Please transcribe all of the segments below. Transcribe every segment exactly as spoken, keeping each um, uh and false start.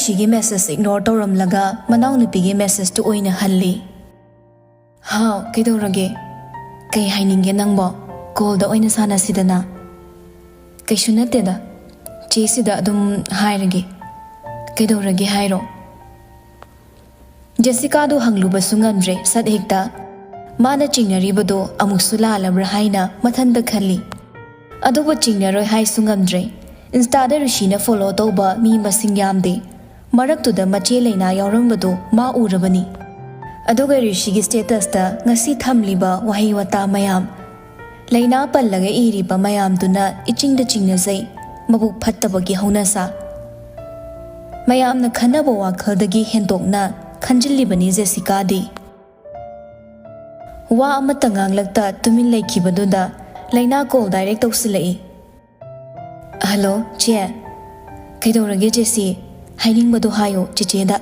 ꯁꯤꯒꯤ message ignore ꯇꯧꯔꯝꯂꯒ ꯃꯅꯥꯎꯅꯨꯄꯤꯒꯤ ꯃꯦꯁꯦꯖꯇꯨ ꯑꯣꯏꯅ ꯍꯜꯂꯤ꯫ ꯍꯥꯎ, ꯀꯩꯗꯧꯔꯒꯦ? ꯀꯩ ꯍꯥꯏꯅꯤꯡꯒꯦ ꯅꯪꯕꯣ? ꯀꯣꯜꯗ ꯑꯣꯏꯅ ꯁꯥꯟꯅꯁꯤꯗꯅ꯫ ꯀꯩꯁꯨ ꯅꯠꯇꯦꯗ꯫ ꯆꯦꯁꯤꯗ ꯑꯗꯨꯝ ꯍꯥꯏꯔꯒꯦ꯫ ꯀꯩꯗꯧꯔꯒꯦ ꯍꯥꯏꯔꯣ? ꯖꯦꯁꯤꯀꯥꯗꯨ ꯍꯪꯂꯨꯕꯁꯨ ꯉꯝꯗ꯭ꯔꯦ꯫ ꯁꯠ ꯍꯦꯛꯇ ꯃꯥꯅ ꯆꯤꯡꯅꯔꯤꯕꯗꯣ ꯑꯃꯨꯛꯁꯨ ꯂꯥꯜꯂꯕ꯭ꯔꯥ ꯍꯥꯏꯅ ꯃꯊꯟꯇ ꯈꯜꯂꯤ꯫ ꯑꯗꯨꯕꯨ ꯆꯤꯡꯅꯔꯣꯏ ꯍꯥꯏꯁꯨ ꯉꯝꯗ꯭ꯔꯦ꯫ ꯏꯟꯁꯇꯥꯗ ꯔꯤꯁꯤꯅ ꯐꯣꯂꯣ ꯇꯧꯕ ꯃꯤ ꯃꯁꯤꯡ ꯌꯥꯝꯗꯦ꯫ ꯃꯔꯛꯇꯨꯗ ꯃꯆꯦ ꯂꯩꯅꯥ ꯌꯥꯎꯔꯝꯕꯗꯣ ꯃꯥ ꯎꯔꯕꯅꯤ꯫ ꯑꯗꯨꯒ ꯔꯤꯁꯤꯒꯤ ꯁ꯭ꯇꯦꯇꯁꯇ ꯉꯁꯤ ꯊꯝꯂꯤꯕ ꯋꯥꯍꯩ ꯋꯥꯇꯥ ꯃꯌꯥꯝ, ꯂꯩꯅꯥ ꯄꯜꯂꯒ ꯏꯔꯤꯕ ꯃꯌꯥꯝꯗꯨꯅ ꯏꯆꯤꯡꯗ ꯆꯤꯡꯅꯖꯩ꯫ ꯃꯕꯨꯛ ꯐꯠꯇꯕꯒꯤ ꯍꯧꯅꯁꯥ꯫ ꯃꯌꯥꯝꯅ ꯈꯟꯅꯕ ꯋꯥꯈꯜꯗꯒꯤ ꯍꯦꯟꯗꯣꯛꯅ ꯈꯟꯖꯤꯜꯂꯤꯕꯅꯤ ꯖꯦꯁꯤꯀꯥꯗꯤ꯫ ꯋꯥ ꯑꯃꯠꯇ ꯉꯥꯡꯂꯛꯇ ꯇꯨꯃꯤꯟ ꯂꯩꯈꯤꯕꯗꯨꯗ ꯂꯩꯅꯥ ꯀꯣꯜ ꯗꯥꯏꯔꯦꯛ ꯇꯧꯁꯤꯜꯂꯛꯏ꯫ "ꯍꯜꯂꯣ, ꯆꯦ꯫ ꯀꯩꯗꯧꯔꯒꯦ, ꯖꯦꯁꯤ? ꯍꯥꯏꯅꯤꯡꯕꯗꯣ ꯍꯥꯏꯌꯣ ꯆꯦꯆꯦꯗ꯫"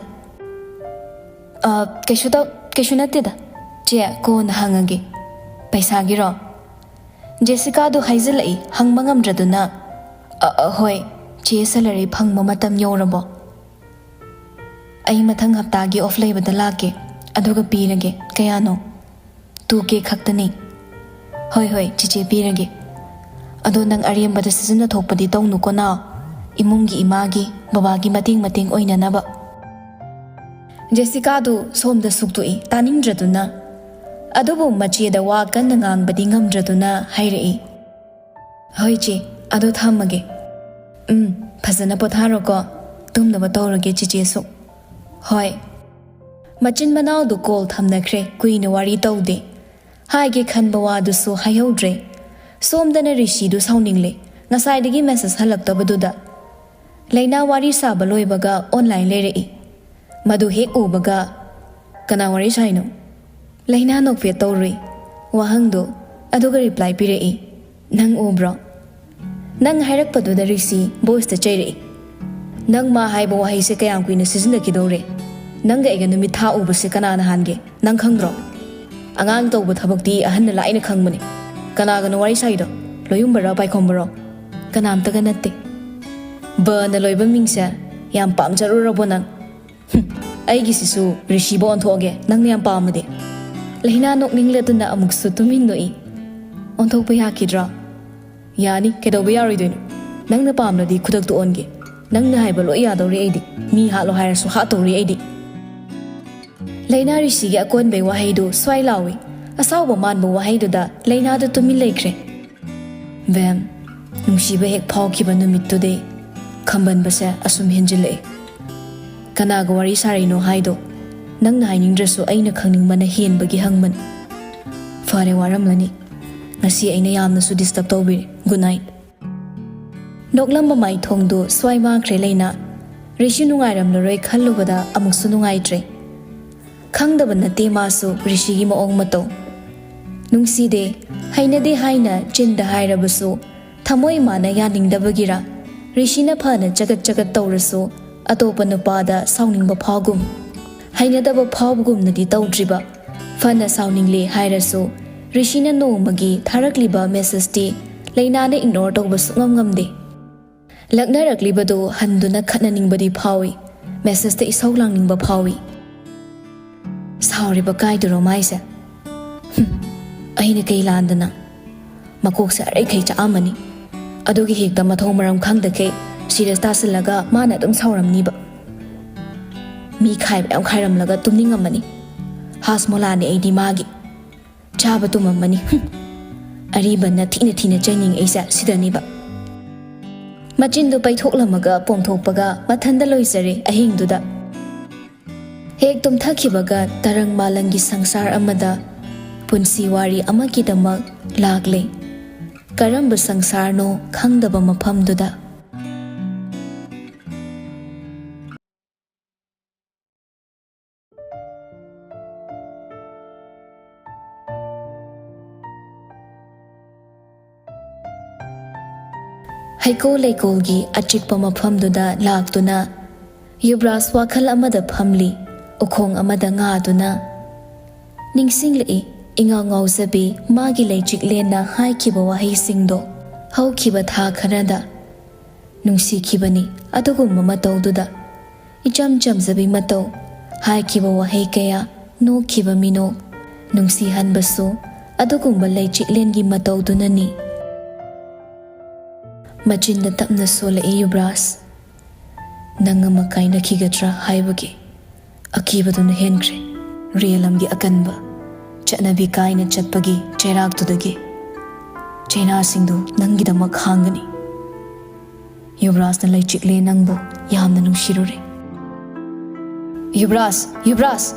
"ꯑ, ꯀꯩꯁꯨ ꯇꯧ-, ꯀꯩꯁꯨ ꯅꯠꯇꯦꯗ꯫ ꯆꯦ, ꯀꯣꯟꯅ ꯍꯪꯉꯒꯦ꯫" "ꯄꯩꯁꯥꯒꯤꯔꯣ?" ꯖꯦꯁꯤꯀꯥꯗꯣ ꯍꯥꯏꯖꯤꯜꯂꯛꯏ, ꯍꯪꯕ ꯉꯝꯗ꯭ꯔꯗꯨꯅ꯫ "ꯑ, ꯑ, ꯍꯣꯏ, ꯆꯦ ꯁꯦꯂꯔꯤ ꯐꯪꯕ ꯃꯇꯝ ꯌꯧꯔꯕꯣ?" "ꯑꯩ ꯃꯊꯪ ꯍꯞꯇꯥꯒꯤ ꯑꯣꯐ ꯂꯩꯕꯗ ꯂꯥꯛꯀꯦ, ꯑꯗꯨꯒ ꯄꯤꯔꯒꯦ꯫ ꯀꯌꯥꯅꯣ?" "ꯇꯨ ꯀꯦ ꯈꯛꯇꯅꯤ꯫" "ꯍꯣꯏ, ꯍꯣꯏ, ꯆꯤꯆꯦ ꯄꯤꯔꯒꯦ꯫ ꯑꯗꯣ ꯅꯪ ꯑꯔꯦꯝꯕꯗ ꯁꯤꯖꯤꯟꯅꯊꯣꯛꯄꯗꯤ ꯇꯧꯅꯨꯀꯣ ꯅꯥꯎ꯫ ꯏꯃꯨꯡꯒꯤ ꯏꯃꯥꯒꯤ, ꯕꯕꯥꯒꯤ ꯃꯇꯦꯡ ꯃꯇꯦꯡ ꯑꯣꯏꯅꯅꯕ꯫" ꯖꯦꯁꯤꯀꯥꯗꯨ ꯁꯣꯝꯗ ꯁꯨꯛꯇꯣꯛꯏ, ꯇꯥꯅꯤꯡꯗ꯭ꯔꯗꯨꯅ꯫ ꯑꯗꯨꯕꯨ ꯃꯆꯦꯗ ꯋꯥ ꯀꯟꯅ ꯉꯥꯡꯕꯗꯤ ꯉꯝꯗ꯭ꯔꯗꯨꯅ ꯍꯥꯏꯔꯛꯏ, "ꯍꯣꯏ ꯆꯦ, ꯑꯗꯣ ꯊꯝꯃꯒꯦ꯫" "ꯎꯝ, ꯐꯖꯅ ꯄꯣꯊꯥꯔꯣꯀꯣ꯫ ꯇꯨꯝꯅꯕ ꯇꯧꯔꯒꯦ ꯆꯤꯆꯦꯁꯨ꯫" "ꯍꯣꯏ꯫" ꯃꯆꯤꯟ ꯃꯅꯥꯎꯗꯨ ꯀꯣꯜ ꯊꯝꯅꯈ꯭ꯔꯦ꯫ ꯀꯨꯏꯅ ꯋꯥꯔꯤ ꯇꯧꯗꯦ꯫ ꯍꯥꯏꯒꯦ ꯈꯟꯕ ꯋꯥꯗꯨꯁꯨ ꯍꯥꯏꯍꯧꯗ꯭ꯔꯦ꯫ ꯁꯣꯝꯗꯅ ꯔꯤꯁꯤꯗꯨ ꯁꯥꯎꯅꯤꯡꯂꯦ꯫ ꯉꯁꯥꯏꯗꯒꯤ ꯃꯦꯁꯦꯖ ꯍꯜꯂꯛꯇꯕꯗꯨꯗ꯫ ꯂꯩꯅꯥ ꯋꯥꯔꯤ ꯁꯥꯕ ꯂꯣꯏꯕꯒ ꯑꯣꯟꯂꯥꯏꯟ ꯂꯩꯔꯛꯏ꯫ ꯃꯗꯨ ꯍꯦꯛ ꯎꯕꯒ, "ꯀꯅꯥ ꯋꯥꯔꯤ ꯁꯥꯏꯅꯣ?" ꯂꯩꯅꯥ ꯅꯣꯛꯐꯦꯠ ꯇꯧꯔꯨꯏ ꯋꯥꯍꯪꯗꯣ, ꯑꯗꯨꯒ ꯔꯤꯄ꯭ꯂꯥꯏ ꯄꯤꯔꯛꯏ, "ꯅꯪ ꯎꯕ꯭ꯔꯣ?" ꯅꯪ ꯍꯥꯏꯔꯛꯄꯗꯨꯗ ꯔꯤꯁꯤ ꯚꯣꯏꯁꯇ ꯆꯩꯔꯛꯏ, "ꯅꯪ ꯃꯥ ꯍꯥꯏꯕ ꯋꯥꯍꯩꯁꯦ ꯀꯌꯥꯝ ꯀꯨꯏꯅ ꯁꯤꯖꯤꯟꯅꯈꯤꯗꯧꯔꯦ? ꯅꯪꯒ ꯑꯩꯒ ꯅꯨꯃꯤꯠ ꯊꯥ ꯎꯕꯁꯦ ꯀꯅꯥꯅ ꯍꯥꯟꯒꯦ? ꯅꯪ ꯈꯪꯗ꯭ꯔꯣ? ꯑꯉꯥꯡ ꯇꯧꯕ ꯊꯕꯛꯇꯤ ꯑꯍꯟꯅ ꯂꯥꯏꯅ ꯈꯪꯕꯅꯦ꯫ ꯀꯅꯥꯒꯅꯣ ꯋꯥꯔꯤ ꯁꯥꯏꯗꯣ? ꯂꯣꯌꯨꯝꯕꯔꯣ, ꯄꯥꯏꯈꯣꯝꯕꯔꯣ?" "ꯀꯅꯥꯝꯇꯒ ꯅꯠꯇꯦ꯫" "ꯕꯅ ꯂꯣꯏꯕ ꯃꯤꯡꯁꯦ ꯌꯥꯝ ꯄꯥꯝꯖꯔꯨꯔꯕꯣ ꯅꯪ? ꯍꯨꯝ, ꯑꯩꯒꯤꯁꯤꯁꯨ ꯔꯤꯁꯤꯕ ꯑꯣꯟꯊꯣꯛꯑꯒꯦ, ꯅꯪꯅ ꯌꯥꯝ ꯄꯥꯝꯃꯗꯤ꯫ ꯂꯩꯅꯥ ꯅꯣꯛꯅꯤꯡꯂꯗꯨꯅ ꯑꯃꯨꯛꯁꯨ ꯇꯨꯃꯤꯟ ꯅꯣꯛꯏ꯫ ꯑꯣꯟꯊꯣꯛꯄ ꯌꯥꯈꯤꯗ꯭ꯔꯥ? ꯌꯥꯅꯤ, ꯀꯩꯗꯧꯕ ꯌꯥꯔꯣꯏꯗꯣꯏꯅꯣ? ꯅꯪꯅ ꯄꯥꯝꯂꯗꯤ ꯈꯨꯗꯛꯇ ꯑꯣꯟꯒꯦ꯫ ꯅꯪꯅ ꯍꯥꯏꯕ ꯂꯣꯏ ꯌꯥꯗꯧꯔꯤ ꯑꯩꯗꯤ꯫ ꯃꯤ ꯍꯥꯠꯂꯣ ꯍꯥꯏꯔꯁꯨ ꯍꯥꯠꯇꯧꯔꯤ ꯑꯩꯗꯤ꯫ ꯂꯩꯅꯥ ꯔꯤꯁꯤꯒꯤ ꯑꯀꯣꯟꯕꯩ ꯋꯥꯍꯩꯗꯨ ꯁ꯭ꯋꯥꯏ ꯂꯥꯎꯏ꯫ ꯑꯁꯥꯎꯕ ꯃꯥꯟꯕ ꯋꯥꯍꯩꯗꯨꯗ ꯂꯩꯅꯥꯗꯨ ꯇꯨꯃꯤꯟ ꯂꯩꯈ꯭ꯔꯦ꯫ ꯕꯦꯝ, ꯅꯨꯡꯁꯤꯕ ꯍꯦꯛ ꯐꯥꯎꯈꯤꯕ ꯅꯨꯃꯤꯠꯇꯨꯗꯩ ꯈꯝꯕꯟꯕꯁꯦ ꯑꯁꯨꯝ ꯍꯦꯟꯖꯤꯜꯂꯛꯑꯦ꯫ ꯀꯅꯥꯒ ꯋꯥꯔꯤ ꯁꯥꯔꯤꯅꯣ ꯍꯥꯏꯗꯣ ꯅꯪꯅ ꯍꯥꯏꯅꯤꯡꯗ꯭ꯔꯁꯨ ꯑꯩꯅ ꯈꯪꯅꯤꯡꯕꯅ ꯍꯦꯟꯕꯒꯤ ꯍꯪꯕꯅꯤ꯫ ꯐꯔꯦ, ꯋꯥꯔꯝꯂꯅꯤ꯫ ꯉꯁꯤ ꯑꯩꯅ ꯌꯥꯝꯅꯁꯨ ꯗꯤꯁꯇꯔꯕ ꯇꯧꯕꯤꯔꯦ꯫ Good night. ꯅꯣꯛꯂꯝꯕ ꯃꯥꯏꯊꯣꯡꯗꯨ ꯁ꯭ꯋꯥꯏ ꯃꯥꯡꯈ꯭ꯔꯦ ꯂꯩꯅꯥ꯫ ꯔꯤꯁꯤ ꯅꯨꯡꯉꯥꯏꯔꯝꯂꯔꯣꯏ ꯈꯜꯂꯨꯕꯗ ꯑꯃꯨꯛꯁꯨ ꯅꯨꯡꯉꯥꯏꯇ꯭ꯔꯦ꯫ ꯈꯪꯗꯕ ꯅꯠꯇꯦ ꯃꯥꯁꯨ ꯔꯤꯁꯤꯒꯤ ꯃꯑꯣꯡ ꯃꯇꯧ꯫ ꯅꯨꯡꯁꯤꯗꯦ, ꯍꯩꯅꯗꯦ ꯍꯥꯏꯅ ꯆꯤꯟꯗ ꯍꯥꯏꯔꯕꯁꯨ ꯊꯃꯣꯏ ꯃꯥꯅ ꯌꯥꯅꯤꯡꯗꯕꯒꯤꯔ, ꯔꯤꯁꯤꯅ ꯐꯅ ꯆꯒꯠ ꯆꯒꯠ ꯇꯧꯔꯁꯨ ꯑꯇꯣꯞꯄ ꯅꯨꯄꯥꯗ ꯁꯥꯎꯅꯤꯡꯕ ꯐꯥꯎꯒꯨꯝ꯫ ꯍꯩꯅꯗꯕ ꯐꯥꯎꯕꯒꯨꯝꯅꯗꯤ ꯇꯧꯗ꯭ꯔꯤꯕ꯫ ꯐꯅ ꯁꯥꯎꯅꯤꯡꯂꯦ ꯍꯥꯏꯔꯁꯨ ꯔꯤꯁꯤꯅ ꯅꯣꯡꯃꯒꯤ ꯊꯥꯔꯛꯂꯤꯕ ꯃꯦꯁꯦꯖꯇꯤ ꯂꯩꯅꯥꯅ ꯏꯒꯅꯣꯔ ꯇꯧꯕ ꯁꯨꯛꯉꯝ ꯉꯝꯗꯦ꯫ ꯂꯛꯅꯔꯛꯂꯤꯕꯗꯨ ꯍꯟꯗꯨꯅ ꯈꯠꯅꯅꯤꯡꯕꯗꯤ ꯐꯥꯎꯏ, ꯃꯦꯁꯦꯖꯇ ꯏꯁꯧ ꯂꯥꯡꯅꯤꯡꯕ ꯐꯥꯎꯏ꯫ ꯁꯥꯎꯔꯤꯕ ꯀꯥꯏꯗꯨꯔꯣ ꯃꯥꯏꯁꯦ? ꯍꯨꯝ, ꯑꯩꯅ ꯀꯩ ꯂꯥꯟꯗꯅ? ꯃꯀꯣꯛꯁꯦ ꯑꯔꯩꯈꯩ ꯆꯥꯛꯑꯝꯃꯅꯤ꯫ ꯑꯗꯨꯒꯤ ꯍꯦꯛꯇ ꯃꯊꯣꯡ ꯃꯔꯝ ꯈꯪꯗꯈꯩ ꯁꯤꯔꯤꯌꯁ ꯇꯥꯁꯤꯜꯂꯒ ꯃꯥꯅ ꯑꯗꯨꯝ ꯁꯥꯎꯔꯝꯅꯤꯕ꯫ ꯃꯤ ꯈꯥꯏꯕ ꯌꯥꯝ ꯈꯥꯏꯔꯝꯂꯒ ꯇꯨꯝꯅꯤꯡꯉꯝꯃꯅꯤ꯫ ꯍꯥꯁꯃꯣꯂꯥꯅꯦ ꯑꯩꯗꯤ ꯃꯥꯒꯤ꯫ ꯆꯥꯕ ꯇꯨꯝꯃꯝꯃꯅꯤ꯫ ꯍꯨꯝ꯫ ꯑꯔꯤꯕꯅ ꯊꯤꯅ ꯊꯤꯅ ꯆꯩꯅꯤꯡꯉꯛꯏꯁꯦ ꯁꯤꯗꯅꯤꯕ꯫ ꯃꯆꯤꯟꯗꯨ ꯄꯩꯊꯣꯛꯂꯝꯃꯒ ꯄꯣꯝꯊꯣꯛꯄꯒ ꯃꯊꯟꯇ ꯂꯣꯏꯖꯔꯦ ꯑꯍꯤꯡꯗꯨꯗ꯫ ꯍꯦꯛ ꯇꯨꯝꯊꯈꯤꯕꯒ ꯇꯔꯪ ꯃꯥꯂꯪꯒꯤ ꯁꯪꯁꯥꯔ ꯑꯃꯗ ꯄꯨꯟꯁꯤ ꯋꯥꯔꯤ ꯑꯃꯒꯤꯗꯃꯛ ꯂꯥꯛꯂꯦ꯫ ꯀꯔꯝꯕ ꯁꯪꯁꯥꯔꯅꯣ ꯈꯪꯗꯕ ꯃꯐꯝꯗꯨꯗ꯫ ꯍꯩꯀꯣꯜ ꯂꯩꯀꯣꯜꯒꯤ ꯑꯆꯤꯛꯄ ꯃꯐꯝꯗꯨꯗ ꯂꯥꯛꯇꯨꯅ ꯌꯨꯕ꯭ꯔꯥꯖ ꯋꯥꯈꯜ ꯑꯃꯗ ꯐꯝꯂꯤ, ꯎꯈꯣꯡ ꯑꯃꯗ ꯉꯥꯗꯨꯅ꯫ ꯅꯤꯡꯁꯤꯡꯂꯛꯏ ꯏꯉꯥꯎ ꯉꯥꯎꯖꯕꯤ ꯃꯥꯒꯤ ꯂꯩꯆꯤꯛꯂꯦꯟꯅ ꯍꯥꯏꯈꯤꯕ ꯋꯥꯍꯩꯁꯤꯡꯗꯣ꯫ ꯍꯧꯈꯤꯕ ꯊꯥ ꯈꯔꯗ ꯅꯨꯡꯁꯤꯈꯤꯕꯅꯤ ꯑꯗꯨꯒꯨꯝꯕ ꯃꯇꯧꯗꯨꯗ꯫ ꯏꯆꯝ ꯆꯝꯖꯕꯤ ꯃꯇꯧ, ꯍꯥꯏꯈꯤꯕ ꯋꯥꯍꯩ ꯀꯌꯥ, ꯅꯣꯛꯈꯤꯕ ꯃꯤꯅꯣꯛ, ꯅꯨꯡꯁꯤꯍꯟꯕꯁꯨ ꯑꯗꯨꯒꯨꯝꯕ ꯂꯩꯆꯤꯛꯂꯦꯟꯒꯤ ꯃꯇꯧꯗꯨꯅꯅꯤ꯫ ꯃꯆꯤꯟꯗ ꯇꯞꯅ ꯁꯣꯜꯂꯛꯏ ꯌꯨꯕ꯭ꯔꯥꯖ꯫ "ꯅꯪ ꯑꯃ ꯀꯥꯏꯅꯈꯤꯒꯗ꯭ꯔꯥ ꯍꯥꯏꯕꯒꯤ ꯑꯀꯤꯕꯗꯨꯅ ꯍꯦꯟꯈ꯭ꯔꯦ꯫ ꯔꯤꯌꯦꯂꯝꯒꯤ ꯑꯀꯟꯕ ꯆꯠꯅꯕꯤ ꯀꯥꯏꯅ ꯆꯠꯄꯒꯤ ꯆꯩꯔꯥꯛꯇꯨꯗꯒꯤ ꯆꯩꯅꯥꯁꯤꯡꯗꯨ ꯅꯪꯒꯤꯗꯃꯛ ꯈꯥꯡꯒꯅꯤ꯫ ꯌꯨꯕ꯭ꯔꯥꯖꯅ ꯂꯩꯆꯤꯛꯂꯦꯟ ꯅꯪꯕꯨ ꯌꯥꯝꯅ ꯅꯨꯡꯁꯤꯔꯨꯔꯦ꯫" "ꯌꯨꯕ꯭ꯔꯥꯖ! ꯌꯨꯕ꯭ꯔꯥꯖ!"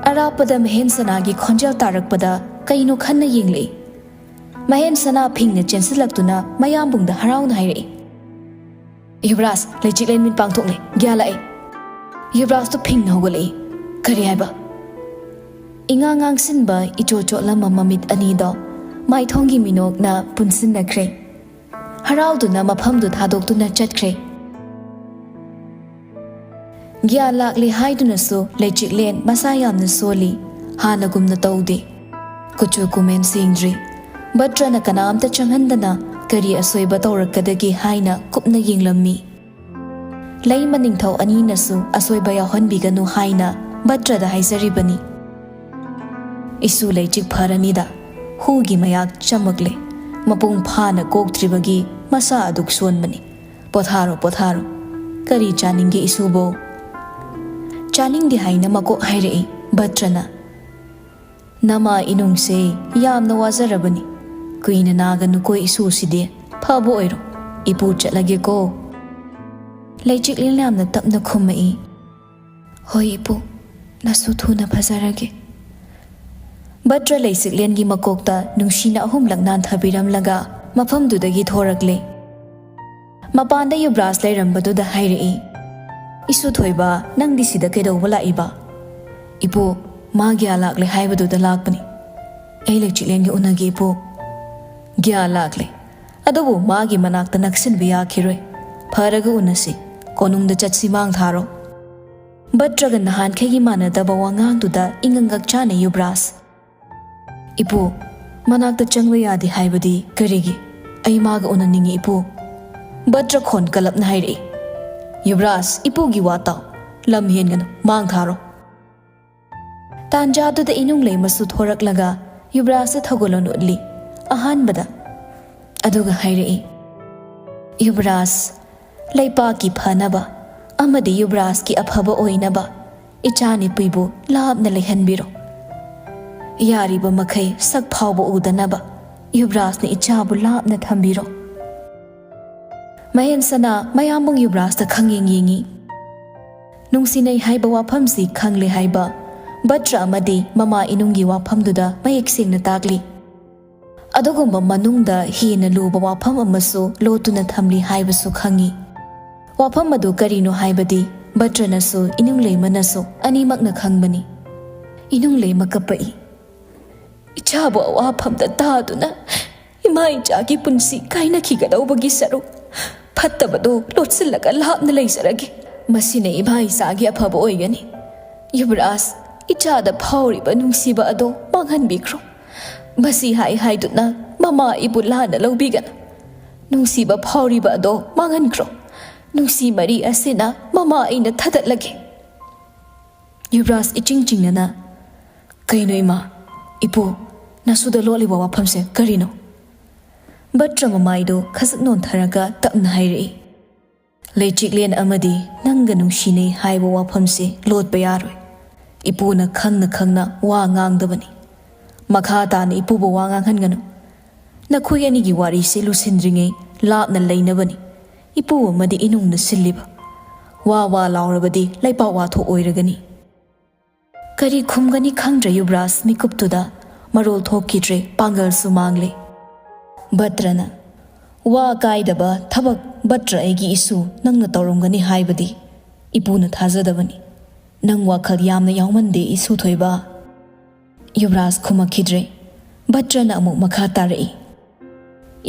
ꯑꯔꯥꯞꯄꯗ ꯃꯍꯦꯟ ꯁꯅꯥꯒꯤ ꯈꯣꯟꯖꯦꯜ ꯇꯥꯔꯛꯄꯗ ꯀꯩꯅꯣ ꯈꯟꯅ ꯌꯦꯡꯂꯛꯏ꯫ ꯃꯍꯦꯟ ꯁꯅꯥ ꯐꯤꯡꯅ ꯆꯦꯟꯁꯤꯜꯂꯛꯇꯨꯅ ꯃꯌꯥꯝꯕꯨꯡꯗ ꯍꯔꯥꯎꯅ ꯍꯥꯏꯔꯛꯏ, "ꯌꯨꯕ꯭ꯔꯥꯖ, ꯂꯩꯆꯤꯛꯂꯦꯟ ꯃꯤꯠ ꯄꯥꯡꯊꯣꯛꯂꯦ, ꯒ꯭ꯌꯥꯟ ꯂꯥꯛꯑꯦ!" ꯌꯨꯕ꯭ꯔꯥꯖꯇꯨ ꯐꯤꯡꯅ ꯍꯧꯒꯠꯂꯛꯏ꯫ "ꯀꯔꯤ ꯍꯥꯏꯕ?" ꯏꯉꯥꯡ ꯉꯥꯡꯁꯤꯟꯕ ꯏꯆꯣ ꯆꯣꯠꯂꯝꯕ ꯃꯃꯤꯠ ꯑꯅꯤꯗꯣ ꯃꯥꯏꯊꯣꯡꯒꯤ ꯃꯤꯅꯣꯛꯅ ꯄꯨꯟꯁꯤꯟꯅꯈ꯭ꯔꯦ꯫ ꯍꯔꯥꯎꯗꯨꯅ ꯃꯐꯝꯗꯨ ꯊꯥꯗꯣꯛꯇꯨꯅ ꯆꯠꯈ꯭ꯔꯦ꯫ ꯒ꯭ꯌꯥꯟ ꯂꯥꯛꯂꯦ ꯍꯥꯏꯗꯨꯅꯁꯨ ꯂꯩꯆꯤꯛꯂꯦꯟ ꯃꯁꯥ ꯌꯥꯝꯅ ꯁꯣꯜꯂꯤ, ꯍꯥꯟꯅꯒꯨꯝꯅ ꯇꯧꯗꯦ꯫ ꯀꯨꯆꯨ ꯀꯨꯃꯦꯟ ꯁꯦꯡꯗ꯭ꯔꯤ꯫ ꯚꯠꯇ꯭ꯔꯅ ꯀꯅꯥꯝꯇ ꯆꯪꯍꯟꯗꯅ ꯀꯔꯤ ꯑꯁꯣꯏꯕ ꯇꯧꯔꯛꯀꯗꯒꯦ ꯍꯥꯏꯅ ꯀꯨꯞꯅ ꯌꯦꯡꯂꯝꯃꯤ꯫ ꯂꯩꯃ ꯅꯤꯡꯊꯧ ꯑꯅꯤꯅꯁꯨ ꯑꯁꯣꯏꯕ ꯌꯥꯎꯍꯟꯕꯤꯒꯅꯨ ꯍꯥꯏꯅ ꯚꯠꯇ꯭ꯔꯗ ꯍꯥꯏꯖꯔꯤꯕꯅꯤ꯫ ꯏꯁꯨ ꯂꯩꯆꯤꯛ ꯐꯔꯅꯤꯗ, ꯍꯨꯒꯤ ꯃꯌꯥꯛ ꯆꯝꯃꯛꯂꯦ꯫ ꯃꯄꯨꯡ ꯐꯥꯅ ꯀꯣꯛꯇ꯭ꯔꯤꯕꯒꯤ ꯃꯁꯥ ꯑꯗꯨꯛ ꯁꯣꯟꯕꯅꯤ꯫ ꯄꯣꯊꯥꯔꯣ, ꯄꯣꯊꯥꯔꯣ꯫ ꯀꯔꯤ ꯆꯥꯅꯤꯡꯒꯦ ꯏꯁꯨꯕꯣ? ꯆꯥꯅꯤꯡꯗꯦ ꯍꯥꯏꯅ ꯃꯀꯣꯛ ꯍꯥꯏꯔꯛꯏ ꯚꯠꯇ꯭ꯔꯅ꯫ ꯅꯃꯥ ꯏꯅꯨꯡꯁꯦ ꯌꯥꯝꯅ ꯋꯥꯖꯔꯕꯅꯤ꯫ ꯀꯨꯏꯅ ꯅꯥꯒꯅꯨꯀꯣ ꯏꯁꯨꯁꯤꯗꯤ꯫ ꯐꯕ ꯑꯣꯏꯔꯣ꯫ ꯏꯄꯨ ꯆꯠꯂꯒꯦꯀꯣ꯫ ꯂꯩꯆꯤꯛꯂꯦꯟ ꯌꯥꯝꯅ ꯇꯞꯅ ꯈꯨꯝꯃꯛꯏ꯫ ꯍꯣꯏ ꯏꯄꯨ, ꯅꯁꯨ ꯊꯨꯅ ꯐꯖꯔꯒꯦ꯫ ꯚꯠꯇ꯭ꯔ ꯂꯩꯆꯤꯛꯂꯦꯟꯒꯤ ꯃꯀꯣꯛꯇ ꯅꯨꯡꯁꯤꯅ ꯑꯍꯨꯝꯂꯛ ꯅꯥꯟꯊꯕꯤꯔꯝꯂꯒ ꯃꯐꯝꯗꯨꯗꯒꯤ ꯊꯣꯔꯛꯂꯦ꯫ ꯃꯄꯥꯟꯗ ꯌꯨꯕ꯭ꯔꯥꯖ ꯂꯩꯔꯝꯕꯗꯨꯗ ꯍꯥꯏꯔꯛꯏ, "ꯏꯁꯨ ꯊꯣꯏꯕ, ꯅꯪꯗꯤ ꯁꯤꯗ ꯀꯩꯗꯧꯕ ꯂꯥꯛꯏꯕ?" "ꯏꯄꯨ, ꯃꯥ ꯒ꯭ꯌꯥ ꯂꯥꯛꯂꯦ ꯍꯥꯏꯕꯗꯨꯗ ꯂꯥꯛꯄꯅꯤ꯫ ꯑꯩ ꯂꯩꯆꯤꯛꯂꯦꯟꯒ ꯎꯅꯒꯦ ꯏꯄꯨ꯫" "ꯒ꯭ꯌꯥ ꯂꯥꯛꯂꯦ? ꯑꯗꯨꯕꯨ ꯃꯥꯒꯤ ꯃꯅꯥꯛꯇ ꯅꯛꯁꯤꯟꯕ ꯌꯥꯈꯤꯔꯣꯏ꯫ ꯐꯔꯒ ꯎꯅꯁꯤ꯫ ꯀꯣꯅꯨꯡꯗ ꯆꯠꯁꯤ ꯃꯥꯡ ꯊꯥꯔꯣ꯫" ꯚꯠꯇ꯭ꯔꯒ ꯅꯍꯥꯟꯈꯩꯒꯤ ꯃꯥꯟꯅꯗꯕ ꯋꯥꯉꯥꯡꯗꯨꯗ ꯏꯉꯛ ꯉꯛ ꯆꯥꯅ ꯌꯨꯕ꯭ꯔꯥꯖ꯫ "ꯏꯄꯨ, ꯃꯅꯥꯛꯇ ꯆꯪꯕ ꯌꯥꯗꯦ ꯍꯥꯏꯕꯗꯤ ꯀꯔꯤꯒꯤ? ꯑꯩ ꯃꯥꯒ ꯎꯅꯅꯤꯡꯉꯤ ꯏꯄꯨ꯫" ꯕꯠꯇ꯭ꯔ ꯈꯣꯟ ꯀꯜꯂꯞꯅ ꯍꯥꯏꯔꯛꯏ, "ꯌꯨꯕꯔꯥꯖ, ꯏꯄꯨꯒꯤ ꯋꯥ ꯇꯥꯎ, ꯂꯝ ꯍꯦꯟꯒꯅꯨ, ꯃꯥꯡ ꯊꯥꯔꯣ"꯫ ꯇꯥꯟꯖꯥꯗꯨꯗ ꯏꯅꯨꯡ ꯂꯩꯃꯁꯨ ꯊꯣꯔꯛꯂꯒ ꯌꯨꯕꯔꯥꯖꯇ ꯊꯧꯒꯜꯂꯣꯟ ꯎꯠꯂꯤ꯫ ꯑꯍꯥꯟꯕꯗ ꯑꯗꯨꯒ ꯍꯥꯏꯔꯛꯏ, "ꯌꯨꯕꯔꯥꯖ, ꯂꯩꯄꯥꯛꯀꯤ ꯐꯅꯕ ꯑꯃꯗꯤ ꯌꯨꯕꯔꯥꯖꯀꯤ ꯑꯐꯕ ꯑꯣꯏꯅꯕ ꯏꯆꯥꯅꯨꯄꯤꯕꯨ ꯂꯥꯞꯅ ꯂꯩꯍꯟꯕꯤꯔꯣ꯫ ꯌꯥꯔꯤꯕ ꯃꯈꯩ ꯁꯛ ꯐꯥꯎꯕ ꯎꯗꯅꯕ ꯌꯨꯕꯔꯥꯖꯅ ꯏꯆꯥꯕꯨ ꯂꯥꯞꯅ ꯊꯝꯕꯤꯔꯣ"꯫ ꯃꯍꯦꯟꯁꯅꯥ ꯃꯌꯥꯝꯕꯨꯡ ꯌꯨꯕꯔꯥꯖꯇ ꯈꯪꯌꯦꯡ ꯌꯦꯡꯉꯤ꯫ ꯅꯨꯡꯁꯤꯅꯩ ꯍꯥꯏꯕ ꯋꯥꯐꯝꯁꯤ ꯈꯪꯂꯦ ꯍꯥꯏꯕ ꯕꯠꯇ꯭ꯔ ꯑꯃꯗꯤ ꯃꯃꯥ ꯏꯅꯨꯡꯒꯤ ꯋꯥꯐꯝꯗꯨꯗ ꯃꯌꯦꯛ ꯁꯦꯡꯅ ꯇꯥꯛꯂꯤ꯫ ꯑꯗꯨꯒꯨꯝꯕ ꯃꯅꯨꯡꯗ ꯍꯦꯟꯅ ꯂꯨꯕ ꯋꯥꯐꯝ ꯑꯃꯁꯨ ꯂꯣꯠꯇꯨꯅ ꯊꯝꯂꯤ ꯍꯥꯏꯕꯁꯨ ꯈꯪꯏ꯫ ꯋꯥꯐꯝ ꯑꯗꯨ ꯀꯔꯤꯅꯣ ꯍꯥꯏꯕꯗꯤ ꯕꯠꯇ꯭ꯔꯅꯁꯨ ꯏꯅꯨꯡ ꯂꯩꯃꯅꯁꯨ ꯑꯅꯤꯃꯛꯅ ꯈꯪꯕꯅꯤ꯫ ꯏꯅꯨꯡ ꯂꯩꯃ ꯀꯞꯄꯛꯏ꯫ "ꯏꯆꯥꯕꯨ ꯑꯋꯥꯐꯝꯗ ꯇꯥꯗꯨꯅ ꯏꯃꯥ ꯏꯆꯥꯒꯤ ꯄꯨꯟꯁꯤ ꯀꯥꯏꯅꯈꯤꯒꯗꯧꯕꯒꯤ ꯁꯔꯨꯛ ꯐꯠꯇꯕꯗꯣ ꯂꯣꯠꯁꯤꯜꯂꯒ ꯂꯥꯞꯅ ꯂꯩꯖꯔꯒꯦ꯫ ꯃꯁꯤꯅ ꯏꯃꯥ ꯏꯆꯥꯒꯤ ꯑꯐꯕ ꯑꯣꯏꯒꯅꯤ꯫ ꯌꯨꯕꯔꯥꯖ, ꯏꯆꯥꯗ ꯐꯥꯎꯔꯤꯕ ꯅꯨꯡꯁꯤꯕ ꯑꯗꯣ ꯃꯥꯡꯍꯟꯕꯤꯈ꯭ꯔꯣ꯫ ꯃꯁꯤ ꯍꯥꯏ ꯍꯥꯏꯗꯨꯅ ꯃꯃꯥ ꯑꯩꯕꯨ ꯂꯥꯟꯅ ꯂꯧꯕꯤꯒꯅꯨ꯫ ꯅꯨꯡꯁꯤꯕ ꯐꯥꯎꯔꯤꯕ ꯑꯗꯣ ꯃꯥꯡꯍꯟꯈ꯭ꯔꯣ꯫ ꯅꯨꯡꯁꯤ ꯃꯔꯤ ꯑꯁꯤꯅ ꯃꯃꯥ ꯑꯩꯅ ꯊꯗꯠꯂꯒꯦ"꯫ ꯌꯨꯕꯔꯥꯖ ꯏꯆꯤꯡ ꯆꯤꯡꯅꯅ, "ꯀꯩꯅꯣ ꯏꯃꯥ, ꯏꯄꯨ, ꯅꯁꯨꯗ ꯂꯣꯠꯂꯤꯕ ꯋꯥꯐꯝꯁꯦ ꯀꯔꯤꯅꯣ?" ꯕꯠꯇ꯭ꯔ ꯃꯃꯥꯏꯗꯨ ꯈꯖꯤꯛ ꯅꯣꯟꯊꯔꯒ ꯇꯞꯅ ꯍꯥꯏꯔꯛꯏ, "ꯂꯩꯆꯤꯛꯂꯦꯟ ꯑꯃꯗꯤ ꯅꯪꯒ ꯅꯨꯡꯁꯤꯅꯩ ꯍꯥꯏꯕ ꯋꯥꯐꯝꯁꯦ ꯂꯣꯠꯄ ꯌꯥꯔꯣꯏ꯫ ꯏꯄꯨꯅ ꯈꯪꯅ ꯈꯪꯅ ꯋꯥ ꯉꯥꯡꯗꯕꯅꯤ꯫ ꯃꯈꯥ ꯇꯥꯅ ꯏꯄꯨꯕꯨ ꯋꯥ ꯉꯥꯡꯍꯟꯒꯅꯨ꯫ ꯅꯈꯣꯏ ꯑꯅꯤꯒꯤ ꯋꯥꯔꯤꯁꯦ ꯂꯨꯁꯤꯟꯗ꯭ꯔꯤꯉꯩ ꯂꯥꯞꯅ ꯂꯩꯅꯕꯅꯤ ꯏꯄꯨ ꯑꯃꯗꯤ ꯏꯅꯨꯡꯅ ꯁꯤꯜꯂꯤꯕ꯫ ꯋꯥ ꯋꯥ ꯂꯥꯎꯔꯕꯗꯤ ꯂꯩꯄꯥꯛ ꯋꯥꯊꯣꯛ ꯑꯣꯏꯔꯒꯅꯤ"꯫ ꯀꯔꯤ ꯈꯨꯝꯒꯅꯤ ꯈꯪꯗ꯭ꯔꯦ ꯌꯨꯕꯔꯥꯖ ꯃꯤꯀꯨꯞꯇꯨꯗ꯫ ꯃꯔꯣꯜ ꯊꯣꯛꯈꯤꯗ꯭ꯔꯦ, ꯄꯥꯡꯒꯜꯁꯨ ꯃꯥꯡꯂꯦ꯫ ꯕꯠꯇ꯭ꯔꯅ, "ꯋꯥ ꯀꯥꯏꯗꯕ ꯊꯕꯛ ꯕꯠꯇ꯭ꯔ ꯑꯩꯒꯤ ꯏꯁꯨ ꯅꯪꯅ ꯇꯧꯔꯝꯒꯅꯤ ꯍꯥꯏꯕꯗꯤ ꯏꯄꯨꯅ ꯊꯥꯖꯗꯕꯅꯤ꯫ ꯅꯪ ꯋꯥꯈꯜ ꯌꯥꯝꯅ ꯌꯥꯎꯃꯟꯗꯦ ꯏꯁꯨ ꯊꯣꯏꯕ"꯫ ꯌꯨꯕꯔꯥꯖ ꯈꯨꯝꯃꯛꯈꯤꯗ꯭ꯔꯦ꯫ ꯕꯠꯇ꯭ꯔꯅ ꯑꯃꯨꯛ ꯃꯈꯥ ꯇꯥꯔꯛꯏ,